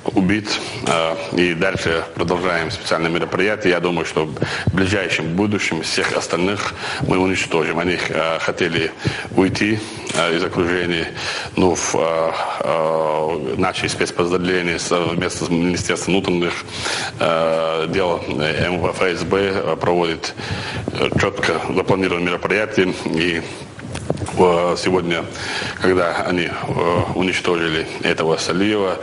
убит. Э, И дальше продолжаем специальные мероприятия. Я думаю, что в ближайшем будущем всех остальных мы уничтожим. Они э, хотели уйти э, из окружения. Ну, в, э, э, наши спецподразделения совместно с Министерством внутренних э, дел э, МВ ФСБ э, проводит четко запланированные мероприятия. И э, сегодня, когда они э, уничтожили этого Салиева,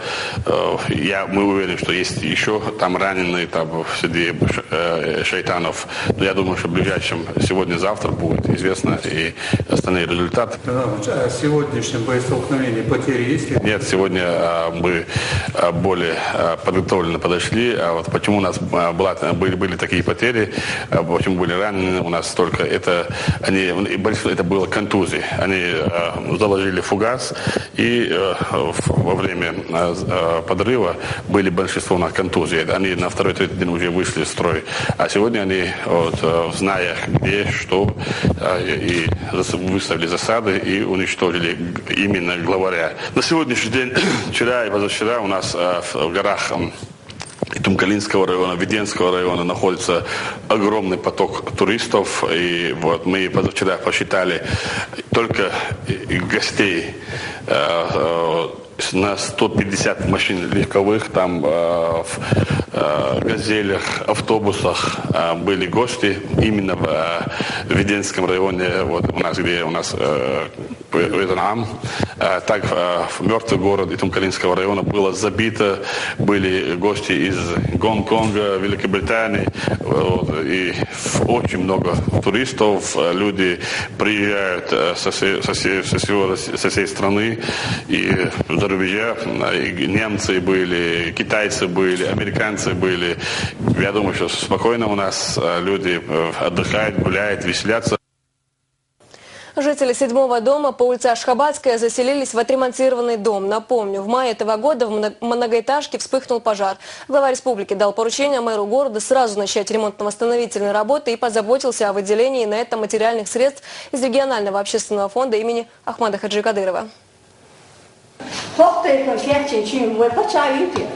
э, я, мы уверены, что есть еще там раненые, там среди э, шайтанов. Но я думаю, что в ближайшем сегодня-завтра будет известно и остальные результаты. Иван Иванович, а в сегодняшнем боестолкновении потери есть ли? Нет, сегодня э, мы э, более э, подготовленно подошли. А вот почему у нас э, была, были, были такие потери, э, почему были ранены у нас столько, это они, и большинство это было контузии. Они э, заложили фугас и э, в- во время э, э, подрыва были большинство у нас контузии. Они на второй, третий день уже вышли из строя. А сегодня они вот, э, зная, где, что, э, и зас- выставили засады и уничтожили именно главаря. На сегодняшний день, вчера и позавчера у нас э, в в горах м, Итумкалинского района, Веденского района находится огромный поток туристов. И вот мы позавчера посчитали только и гостей э, э, на сто пятьдесят машин легковых, там э, в э, газелях, автобусах э, были гости именно в э, Веденском районе, вот у нас, где у нас э, Вьетнам. Э, Так э, в мертвый город Итумкалинского района было забито, были гости из Гонконга, Великобритании, вот, и в- очень много туристов, э, люди приезжают э, со, всей- со, всей- со, всего Росси- со всей страны, и за рубежа, э, и немцы были, китайцы были, американцы были. Я думаю, что спокойно у нас э, люди э, отдыхают, гуляют, веселятся. Жители седьмого дома по улице Ашхабадская заселились в отремонтированный дом. Напомню, в мае этого года в мно- многоэтажке вспыхнул пожар. Глава республики дал поручение мэру города сразу начать ремонтно-восстановительные работы и позаботился о выделении на это материальных средств из регионального общественного фонда имени Ахмада Хаджи Кадырова. Хохтайкон шәәтчен чим вой пача юнти.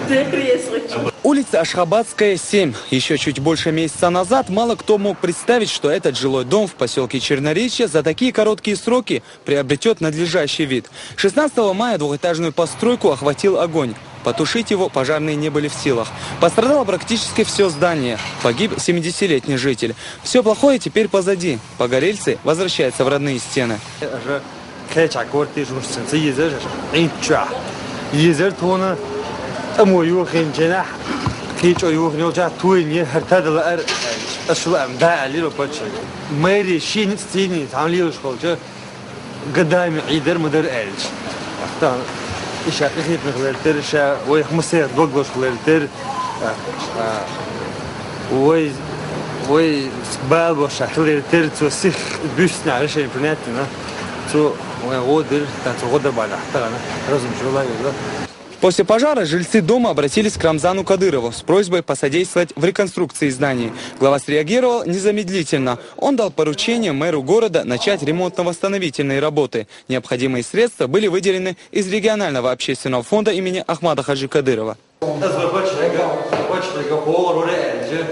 Декресочу. Улица Ашхабадская, семь. Еще чуть больше месяца назад мало кто мог представить, что этот жилой дом в поселке Черноречье за такие короткие сроки приобретет надлежащий вид. Шестнадцатого мая двухэтажную постройку охватил огонь. Потушить его пожарные не были в силах. Пострадало практически все здание. Погиб семидесятилетний житель. Все плохое теперь позади. Погорельцы возвращаются в родные стены. Кхеча квартир шуншцин ца йизар, инча. Йизар тона, амо юхин чена, кхечо юхин йолча, туйни, хартадала ар, ашла ам да али ва пача. Мэри шини цини, там лилуш холча, годами идар мадар элч. Ахтан, иша ихит мехлертер, ша, вой хмасер доглош хлертер, вой, вой бал боша хлертер, цо сих бюсна решение принять, на. Цо вой годыр, та цо года бала, та на. Разум чула, да. После пожара жильцы дома обратились к Рамзану Кадырову с просьбой посодействовать в реконструкции зданий. Глава среагировал незамедлительно. Он дал поручение мэру города начать ремонтно-восстановительные работы. Необходимые средства были выделены из регионального общественного фонда имени Ахмада Хаджи Кадырова. Аз вай бачага, бачага хор вора эльжа.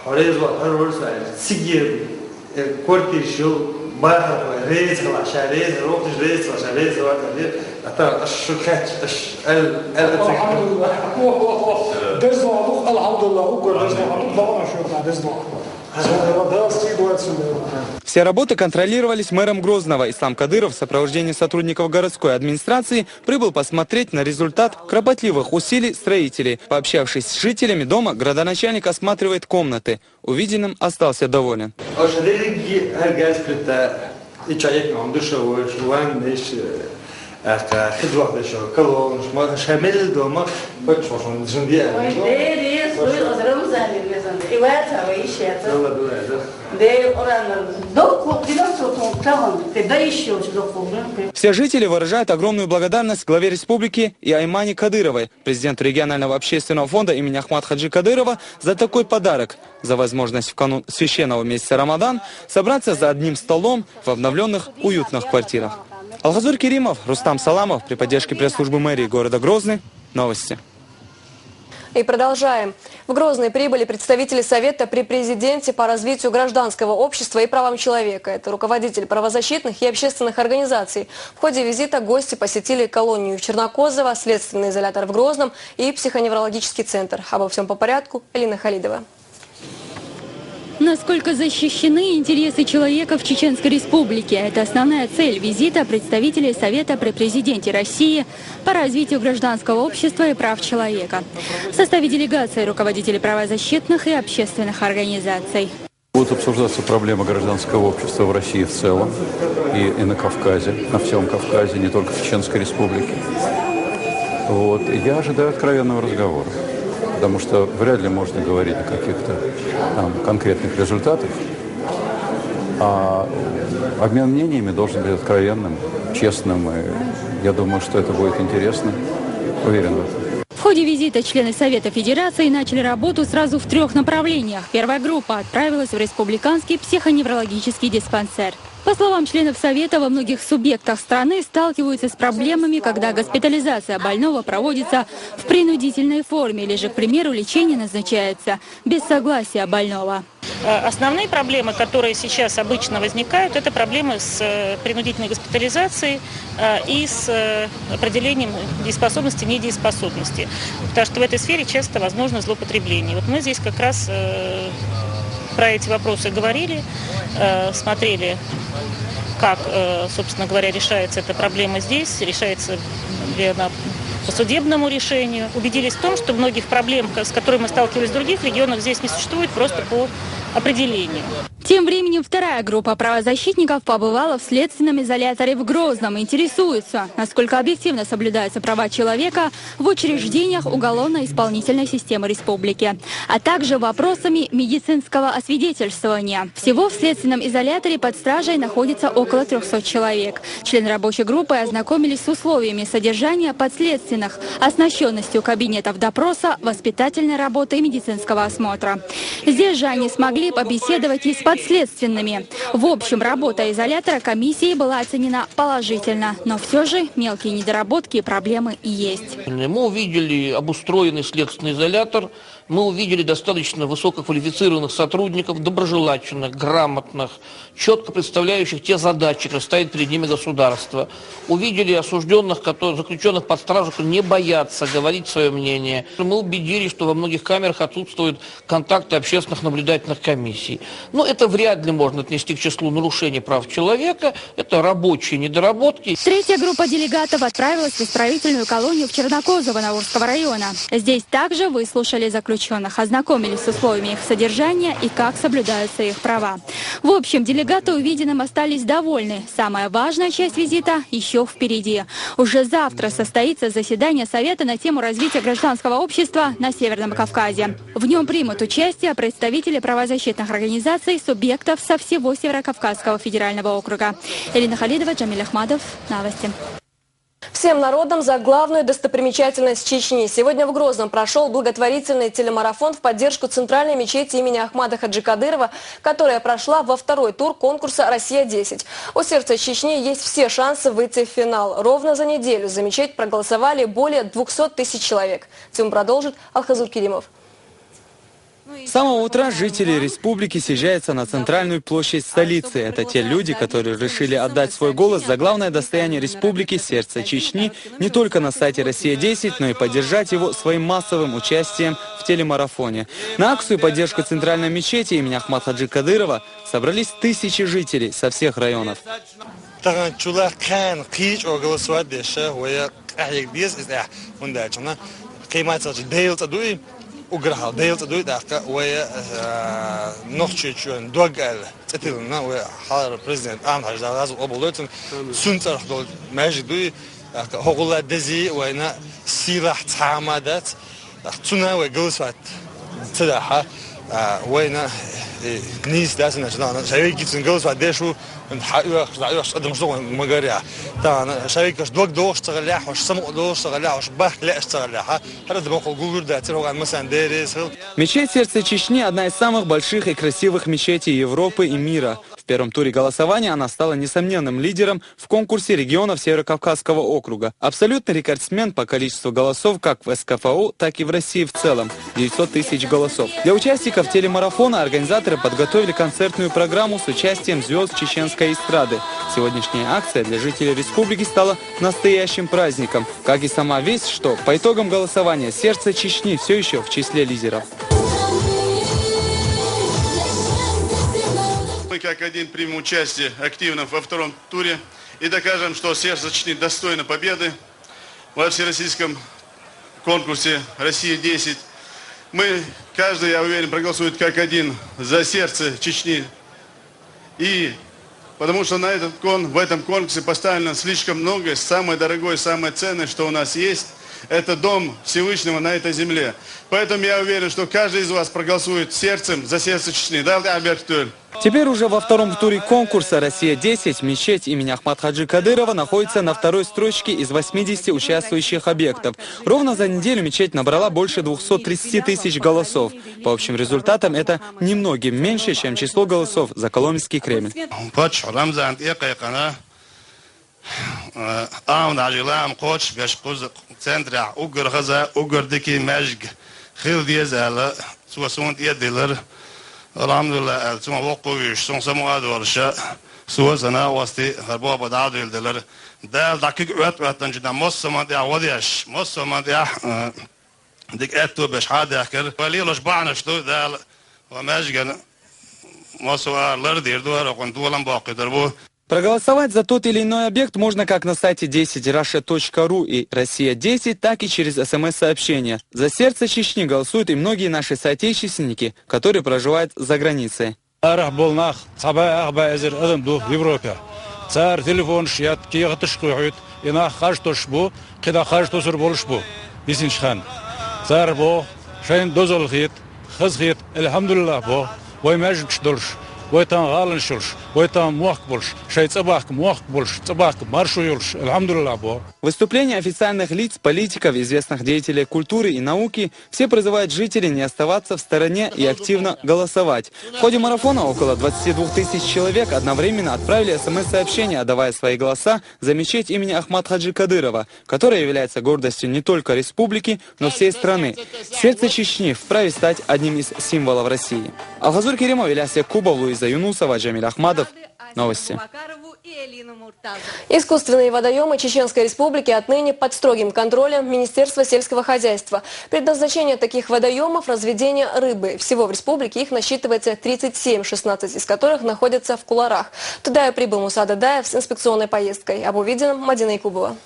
Хорез ва хор вора эльжа. Сигир, квартир шил, бахар, рез хлаша, рез, рохтиш рез хлаша, рез ва, ата аш шукач, аш ал, ал. Дезлоадух, алхамдулилла, уггар дезлоадух, багана шука дезлоадух. Зондева да, стигуацин да. Все работы контролировались мэром Грозного. Ислам Кадыров в сопровождении сотрудников городской администрации прибыл посмотреть на результат кропотливых усилий строителей. Пообщавшись с жителями дома, градоначальник осматривает комнаты. Увиденным остался доволен. Ошадерги аргаз плита, и чаек нам душевой, ванныш, аха, хидвах дешо, колонш, ма шамел дома, бачошон жинди. Ой, дерес, ой, озрам замир мезан. Все жители выражают огромную благодарность главе республики Имани Кадыровой, президенту регионального общественного фонда имени Ахмад Хаджи Кадырова, за такой подарок, за возможность в канун священного месяца Рамадан собраться за одним столом в обновленных уютных квартирах. Алхазур Керимов, Рустам Саламов, при поддержке пресс-службы мэрии города Грозный. Новости. И продолжаем. В Грозный прибыли представители Совета при президенте по развитию гражданского общества и правам человека. Это руководитель правозащитных и общественных организаций. В ходе визита гости посетили колонию Чернокозово, следственный изолятор в Грозном и психоневрологический центр. Обо всем по порядку. Элина Халидова. Насколько защищены интересы человека в Чеченской Республике? Это основная цель визита представителей Совета при президенте России по развитию гражданского общества и прав человека. В составе делегации руководители правозащитных и общественных организаций. Будут обсуждаться проблемы гражданского общества в России в целом и, и на Кавказе, на всем Кавказе, не только в Чеченской Республике. Вот. Я ожидаю откровенного разговора, потому что вряд ли можно говорить о каких-то там конкретных результатах. А обмен мнениями должен быть откровенным, честным. И я думаю, что это будет интересно. Уверен в этом. В ходе визита члены Совета Федерации начали работу сразу в трех направлениях. Первая группа отправилась в республиканский психоневрологический диспансер. По словам членов Совета, во многих субъектах страны сталкиваются с проблемами, когда госпитализация больного проводится в принудительной форме или же, к примеру, лечение назначается без согласия больного. Э, основные проблемы, которые сейчас обычно возникают, это проблемы с э, принудительной госпитализацией э, и с э, определением дееспособности, недееспособности. Потому что в этой сфере часто возможно злоупотребление. Вот мы здесь как раз про эти вопросы говорили, смотрели, как, собственно говоря, решается эта проблема здесь, решается ли она по судебному решению. Убедились в том, что многих проблем, с которыми мы сталкивались в других регионах, здесь не существует просто по определению. Тем временем вторая группа правозащитников побывала в следственном изоляторе в Грозном. Интересуются, насколько объективно соблюдаются права человека в учреждениях уголовно-исполнительной системы республики, а также вопросами медицинского освидетельствования. Всего в следственном изоляторе под стражей находится около трёхсот человек. Члены рабочей группы ознакомились с условиями содержания подследственных, оснащенностью кабинетов допроса, воспитательной работы и медицинского осмотра. Здесь же они смогли побеседовать и с подследственными. В общем, работа изолятора комиссии была оценена положительно, но все же мелкие недоработки и проблемы есть. Мы увидели обустроенный следственный изолятор, мы увидели достаточно высококвалифицированных сотрудников, доброжелательных, грамотных, четко представляющих те задачи, которые стоят перед ними государство. Увидели осужденных, которые, заключенных под стражу, которые не боятся говорить свое мнение. Мы убедились, что во многих камерах отсутствуют контакты общественных наблюдательных комиссий. Но это вряд ли можно отнести к числу нарушений прав человека. Это рабочие недоработки. Третья группа делегатов отправилась в исправительную колонию в Чернокозово Наурского района. Здесь также выслушали заключенных, ознакомились с условиями их содержания и как соблюдаются их права. В общем, делегаты увиденным остались довольны. Самая важная часть визита еще впереди. Уже завтра состоится заседание Совета на тему развития гражданского общества на Северном Кавказе. В нем примут участие представители правозащитных организаций, субъектов со всего Северокавказского федерального округа. Элина Халидова, Джамиль Ахмадов. Новости. Всем народам за главную достопримечательность Чечни. Сегодня в Грозном прошел благотворительный телемарафон в поддержку центральной мечети имени Ахмада Хаджи Кадырова, которая прошла во второй тур конкурса «Россия-десять». У сердца Чечни есть все шансы выйти в финал. Ровно за неделю за мечеть проголосовали более двухсот тысяч человек. Тему продолжит Алхазур Керимов. С самого утра жители республики съезжаются на центральную площадь столицы. Это те люди, которые решили отдать свой голос за главное достояние республики, сердце Чечни, не только на сайте «Россия-десять», но и поддержать его своим массовым участием в телемарафоне. На акцию поддержку центральной мечети имени Ахмад Хаджи Кадырова собрались тысячи жителей со всех районов. Таган чула кен кыч оголосовать деше, вая къахик диз из эх, мунда чуна. Къимат сачи дейл цадуй, уграхал дейл цадуй, дахка вая нохчи чуен дог ал цатилна, вая халар президент Ахмад Хаджи Кадыров оболойтун, сун царх дол мажи дуй, дахка хогола дези, вайна силах цама дац, дахка цуна вай голосовать цадаха. А, вайна, э, нийса дац, значит, да, шавайгицун галас ва дешу, хьаоьхуш, дӀаоьхуш адамаш ду вайн магарехь. Та, шавайгаш дог дохуш ца гӀалехь, хьуш самукъа дохуш ца гӀалехь, хьуш бахь леаш ца гӀалехь, а? ХӀара да бакъал гулгур дацар, хӀоган масан деррес хила. Мечеть Сердца Чечни — одна из самых больших и красивых мечетей Европы и мира. В первом туре голосования она стала несомненным лидером в конкурсе регионов Северо-Кавказского округа. Абсолютный рекордсмен по количеству голосов как в С К Ф У, так и в России в целом — девятьсот тысяч голосов. Для участников телемарафона организаторы подготовили концертную программу с участием звезд чеченской эстрады. Сегодняшняя акция для жителей республики стала настоящим праздником. Как и сама весть, что по итогам голосования «Сердце Чечни» все еще в числе лидеров. Мы как один примем участие активно во втором туре и докажем, что «Сердце Чечни» достойно победы во всероссийском конкурсе «Россия десять». Мы, каждый, я уверен, проголосует как один за «Сердце Чечни». И потому что на этот кон-, в этом конкурсе поставлено слишком многое, самое дорогое, самое ценное, что у нас есть, это дом Всевышнего на этой земле. Поэтому я уверен, что каждый из вас проголосует сердцем за «Сердце Чечни». Да, Альберт Тюль? Теперь уже во втором туре конкурса «Россия десять» мечеть имени Ахмад-Хаджи Кадырова находится на второй строчке из восьмидесяти участвующих объектов. Ровно за неделю мечеть набрала больше двухсот тридцати тысяч голосов. По общим результатам это немногим меньше, чем число голосов за Коломенский Кремль. Паччахь Рамзан тӀекхайкхина, э, Ахмад-Хаджи лаам кхочушбеш кхуза центрехь уггар хаза, уггар дика маьждиг хила деза аьлла, цо суна тӀедиллира. Алхьамдулиллахь аьлла, цунах воккхавуьйш, суна самукъа а долуш, со а, сан накъостий а хӀара бохург дӀа а дуьйладелира. Дала дӀа куьг Ӏоьтта-Ӏоьттинчу дӀа массо а хӀуманна тӀехь гӀо деш, массо а хӀуманна тӀехь, э, дика аьтто беш хьадехкира. Вай лелош бахьанаш ду, Дала вайн маьждиган массо а ара лардийр ду, хӀара кхунна долам боккхуьйтур бу. Проголосовать за тот или иной объект можно как на сайте десять раша точка ру и «Россия десять», так и через С М С-сообщение. За «Сердце Чечни» голосуют и многие наши соотечественники, которые проживают за границей. Арахь болу нах цхьа бӀе, ах бӀе эзар адам ду Европехь. Цара телефонаш етта, кехаташ кхоьхьуьйту, и нах харж тосуш бу, кхидӀа харж тосур болуш бу, йисинчу ханна. Цара боху, шайна дозалла хета, хаза хета, алхьамдулиллахь боху, вай маьждигаш долуш, вай тахана гӀаланаш йолуш, вай тахана мохк болуш, шайн цӀа бахка мохк болуш, цӀа бахка маршо йолуш, алхьамдулиллахь боху. Выступления официальных лиц, политиков, известных деятелей культуры и науки — все призывают жителей не оставаться в стороне и активно голосовать. В ходе марафона около двадцати двух тысяч человек одновременно отправили С М С-сообщения, отдавая свои голоса за мечеть имени Ахмад-Хаджи Кадырова, которая является гордостью не только республики, но всей страны. «Сердце Чечни» вправе стать одним из символов России. Алхазур Керимов, Ильяс Якубов, Луиза Юнусова, Джамиль Ахмадов. Новости. Искусственные водоемы Чеченской Республики отныне под строгим контролем Министерства сельского хозяйства. Предназначение таких водоемов — разведение рыбы. Всего в республике их насчитывается тридцать семь, шестнадцать из которых находятся в Куларах. Туда и прибыл Муса Дадаев с инспекционной поездкой. Об увиденном Мадина Якубова.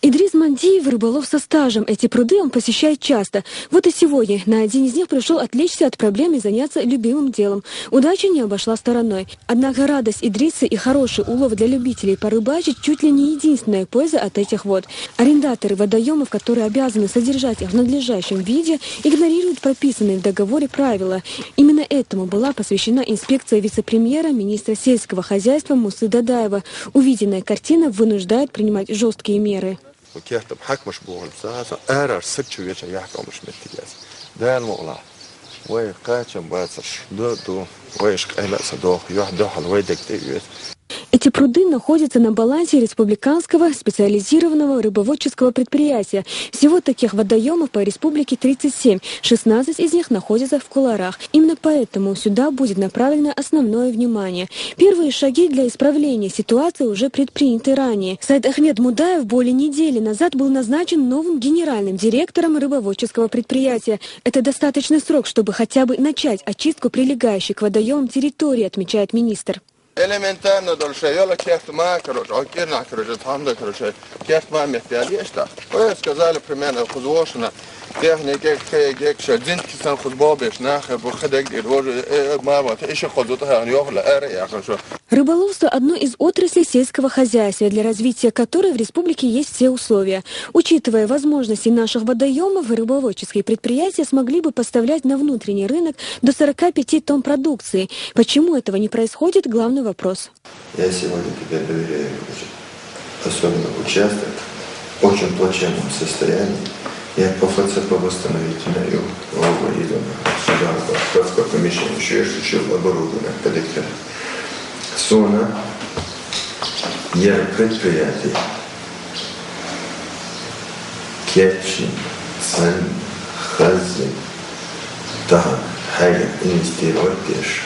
Идрис Мандиев — рыболов со стажем. Эти пруды он посещает часто. Вот и сегодня на один из них пришёл отвлечься от проблем и заняться любимым делом. Удача не обошла стороной. Однако радость Идриса и хороший улов для любителей порыбачить чуть ли не единственная польза от этих вод. Арендаторы водоёмов, которые обязаны содержать их в надлежащем виде, игнорируют прописанные в договоре правила. Именно этому была посвящена инспекция вице-премьера, министра сельского хозяйства Мусы Дадаева. Увиденная картина вынуждает принимать жёсткие меры. Кертам хьаькамаш бохуш ца, сан арара саг чу веча яхкамаш меттигес. Дала мукъла. Вай кхачам бацарш. Ду, ду. Вайш къайла а ца доху. Юхь дуьхьал вай дег тӀе оьцу. Эти пруды находятся на балансе Республиканского специализированного рыбоводческого предприятия. Всего таких водоёмов по республике тридцать семь. Шестнадцать из них находятся в Куларах. Именно поэтому сюда будет направлено основное внимание. Первые шаги для исправления ситуации уже предприняты ранее. Сайд Ахмед Мудаев более недели назад был назначен новым генеральным директором рыбоводческого предприятия. Это достаточный срок, чтобы хотя бы начать очистку прилегающей к водоёмам территории, отмечает министр. Элементарно долуш йола керт ма, короче, о, кирнах, короче, там да, короче, керт ма меттел ешта. Ой, сказали, примерно, хузвошена. Техника, кхе, гекша, дзинт кисан хузбо беш, нахе, бу хадег дир, вожу, э, э, ма, вот, иши хозу, та, хан, ёхла, эре, я, хорошо. Рыболовство — одно из отраслей сельского хозяйства, для развития которой в республике есть все условия. Учитывая возможности наших водоемов, рыбоводческие предприятия смогли бы поставлять на внутренний рынок до сорока пяти тонн продукции. Почему этого не происходит — главный вопрос. Я сегодня тебе доверяю, значит, особенно участок в очень плачевном состоянии. Я по Ф Ц П восстановительному выведу сюда, в подсказку помещение, еще я шучу, оборудование, коллектор. Зона я предприятий Керчи, Цалин, Хазин, Таган, Хайгин инвестировать деш,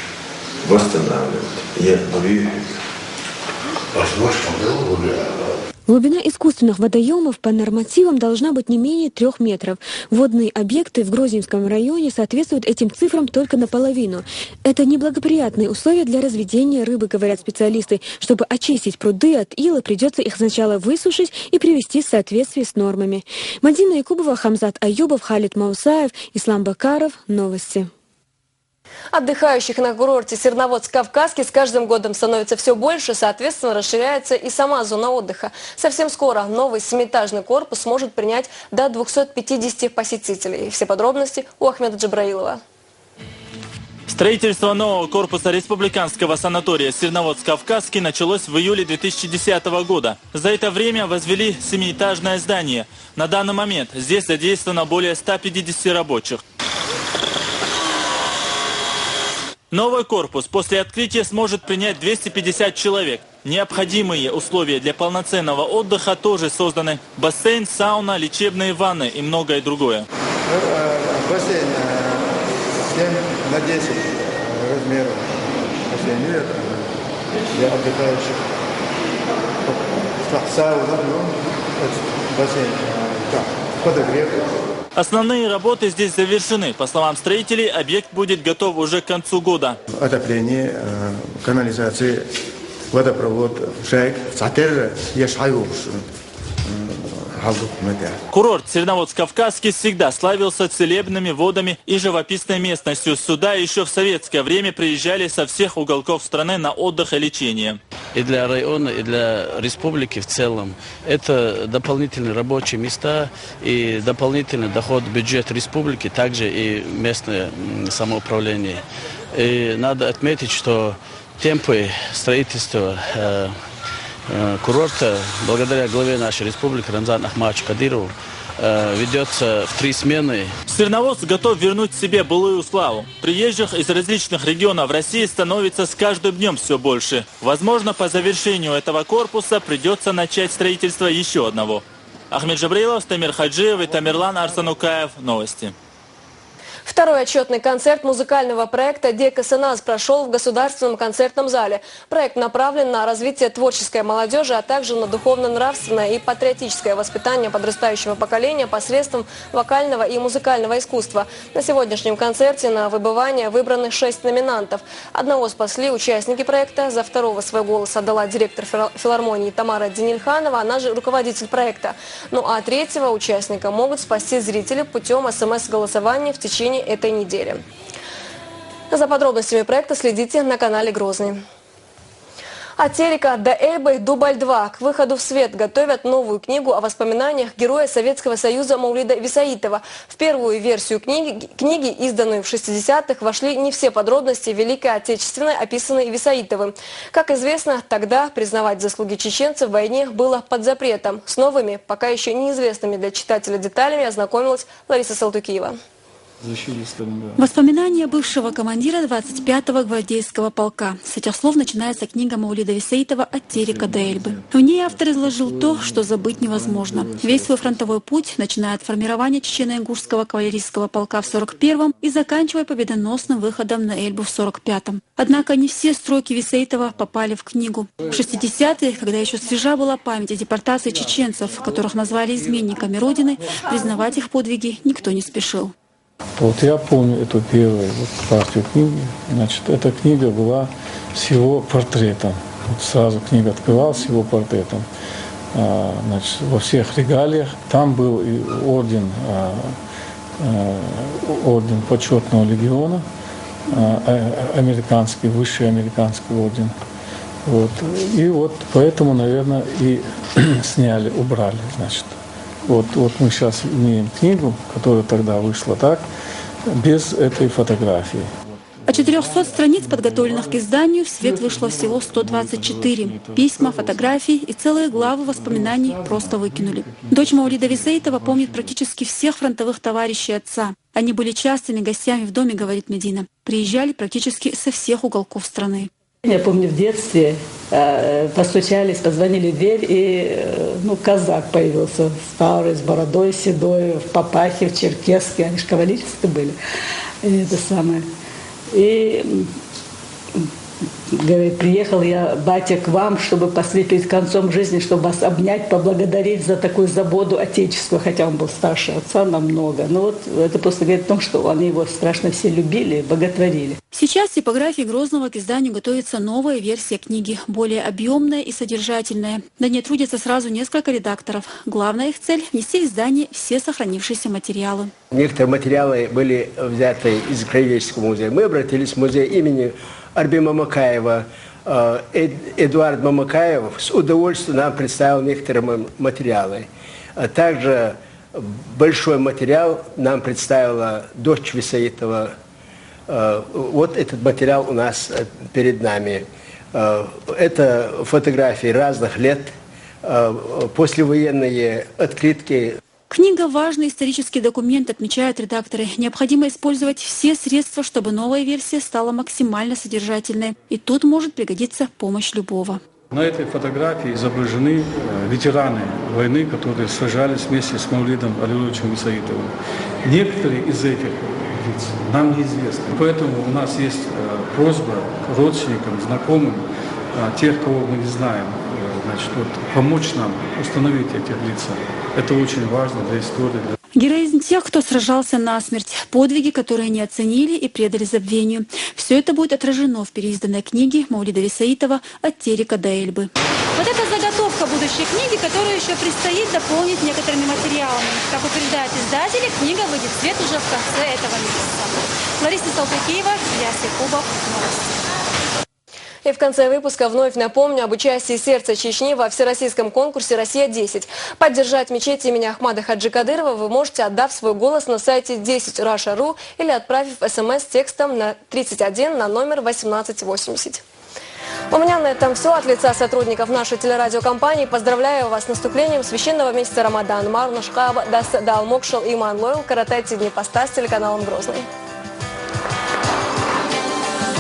восстанавливать. Я говорю, Возможно, было бы. Глубина искусственных водоемов по нормативам должна быть не менее трёх метров. Водные объекты в Грозненском районе соответствуют этим цифрам только наполовину. Это неблагоприятные условия для разведения рыбы, говорят специалисты. Чтобы очистить пруды от ила, придётся их сначала высушить и привести в соответствие с нормами. Мадина Якубова, Хамзат Аюбов, Халид Маусаев, Ислам Бакаров. Новости. Отдыхающих на курорте Серноводск-Кавказский с каждым годом становится все больше, соответственно, расширяется и сама зона отдыха. Совсем скоро новый семиэтажный корпус сможет принять до двухсот пятидесяти посетителей. Все подробности у Ахмеда Джабраилова. Строительство нового корпуса республиканского санатория Серноводск-Кавказский началось в июле две тысячи десятого года. За это время возвели семиэтажное здание. На данный момент здесь задействовано более ста пятидесяти рабочих. Новый корпус после открытия сможет принять двести пятьдесят человек. Необходимые условия для полноценного отдыха тоже созданы. Бассейн, сауна, лечебные ванны и многое другое. Бассейн семь на десять размеров. Бассейн, видят, для отдыхающих. Сауна, ну, бассейн, так, подогрев. Основные работы здесь завершены. По словам строителей, объект будет готов уже к концу года. Отопление, канализация, водопровод, шайк, сатер, еш хайвуш. Курорт Серноводск-Кавказский всегда славился целебными водами и живописной местностью. Сюда еще в советское время приезжали со всех уголков страны на отдых и лечение. И для района, и для республики в целом это дополнительные рабочие места и дополнительный доход в бюджет республики, также и местное самоуправление. И надо отметить, что темпы строительства курорта благодаря главе нашей республики Рамзану Ахматовичу Кадырову ведется в три смены. Серноводск готов вернуть себе былую славу. Приезжих из различных регионов России становится с каждым днем все больше. Возможно, по завершению этого корпуса придется начать строительство еще одного. Ахмед Джабраилов, Тамир Хаджиев и Тамерлан Арсанукаев. Новости. Второй отчетный концерт музыкального проекта «Дека Сеназ» прошел в Государственном концертном зале. Проект направлен на развитие творческой молодежи, а также на духовно-нравственное и патриотическое воспитание подрастающего поколения посредством вокального и музыкального искусства. На сегодняшнем концерте на выбывание выбраны шесть номинантов. Одного спасли участники проекта, за второго свой голос отдала директор филармонии Тамара Денильханова, она же руководитель проекта. Ну а третьего участника могут спасти зрители путем С М С-голосования в течение этой недели. За подробностями проекта следите на канале Грозный. «От Терека до Эльбы», дубль два. К выходу в свет готовят новую книгу о воспоминаниях Героя Советского Союза Маулида Висаитова. В первую версию книги, книги, изданную в шестидесятых, вошли не все подробности Великой Отечественной, описанные Висаитовым. Как известно, тогда признавать заслуги чеченцев в войне было под запретом. С новыми, пока еще неизвестными для читателя деталями ознакомилась Лариса Салтыкиева. Воспоминания бывшего командира двадцать пятого гвардейского полка. С этих слов начинается книга Маулида Висаитова «От Терека до Эльбы». В ней автор изложил то, что забыть невозможно. Весь свой фронтовой путь, начиная от формирования чечено-ингушского кавалерийского полка в сорок первом и заканчивая победоносным выходом на Эльбу в сорок пятом. Однако не все строки Висаитова попали в книгу. В шестидесятые, когда еще свежа была память о депортации чеченцев, которых назвали изменниками Родины, признавать их подвиги никто не спешил. Вот я помню эту первую вот партию книги. Значит, эта книга была с его портретом. Вот сразу книга открывалась с его портретом. А, значит, во всех регалиях. Там был и орден, а, а, орден почетного легиона, а, а, американский, высший американский орден. Вот. И вот поэтому, наверное, и сняли, убрали, значит. Вот, вот мы сейчас имеем книгу, которая тогда вышла так, без этой фотографии. От четырёхсот страниц, подготовленных к изданию, в свет вышло всего сто двадцать четыре. Письма, фотографии и целые главы воспоминаний просто выкинули. Дочь Маулида Висаитова помнит практически всех фронтовых товарищей отца. Они были частыми гостями в доме, говорит Медина. Приезжали практически со всех уголков страны. Я помню, в детстве э, постучались, позвонили в дверь, и э, ну, казак появился, старый, с бородой седой, в папахе, в черкеске. Они же кавалеристы были. И это самое. И м, говорит, приехал я, батя, к вам, чтобы посветить концом жизни, чтобы вас обнять, поблагодарить за такую заботу отечества, хотя он был старше отца намного. Но вот это просто говорит о том, что они его страшно все любили, боготворили. Сейчас в типографии Грозного к изданию готовится новая версия книги, более объемная и содержательная. Над ней трудятся сразу несколько редакторов. Главная их цель – внести в издание все сохранившиеся материалы. Некоторые материалы были взяты из Краеведческого музея. Мы обратились в музей имени Арби Мамакаева. Э, Эд- Эдуард Мамакаев с удовольствием нам представил некоторые ма- материалы. А также большой материал нам представила дочь Висаитова. Э, Вот этот материал у нас э, перед нами. Э, Это фотографии разных лет, э, послевоенные открытки. Книга – важный исторический документ, отмечают редакторы. Необходимо использовать все средства, чтобы новая версия стала максимально содержательной. И тут может пригодиться помощь любого. На этой фотографии изображены э, ветераны войны, которые сражались вместе с Маулидом Алиловичем Висаитовым. Некоторые из этих лиц нам неизвестны. Поэтому у нас есть э, просьба к родственникам, знакомым, э, тех, кого мы не знаем, э, значит, вот, помочь нам установить этих лиц. Это очень важно для истории, для Героизм тех, кто сражался насмерть, подвиги, которые не оценили и предали забвению. Все это будет отражено в переизданной книге Маулида Висаитова «От Терека до Эльбы». Вот это заготовка будущей книги, которую еще предстоит дополнить некоторыми материалами. Как упреждают издатели, книга выйдет в свет уже в конце этого месяца. Лариса Салтыкиева, Ильяс Якубов, новости. И в конце выпуска вновь напомню об участии сердца Чечни во всероссийском конкурсе «Россия-десять». Поддержать мечеть имени Ахмада Хаджи Кадырова вы можете, отдав свой голос на сайте десять раша ру или отправив смс с текстом на тридцать один на номер восемнадцать восемьдесят. У меня на этом все. От лица сотрудников нашей телерадиокомпании поздравляю вас с наступлением священного месяца Рамадан. Марнашкаба дас далмокшал иман лойл каратайте дни поста с телеканалом «Грозный».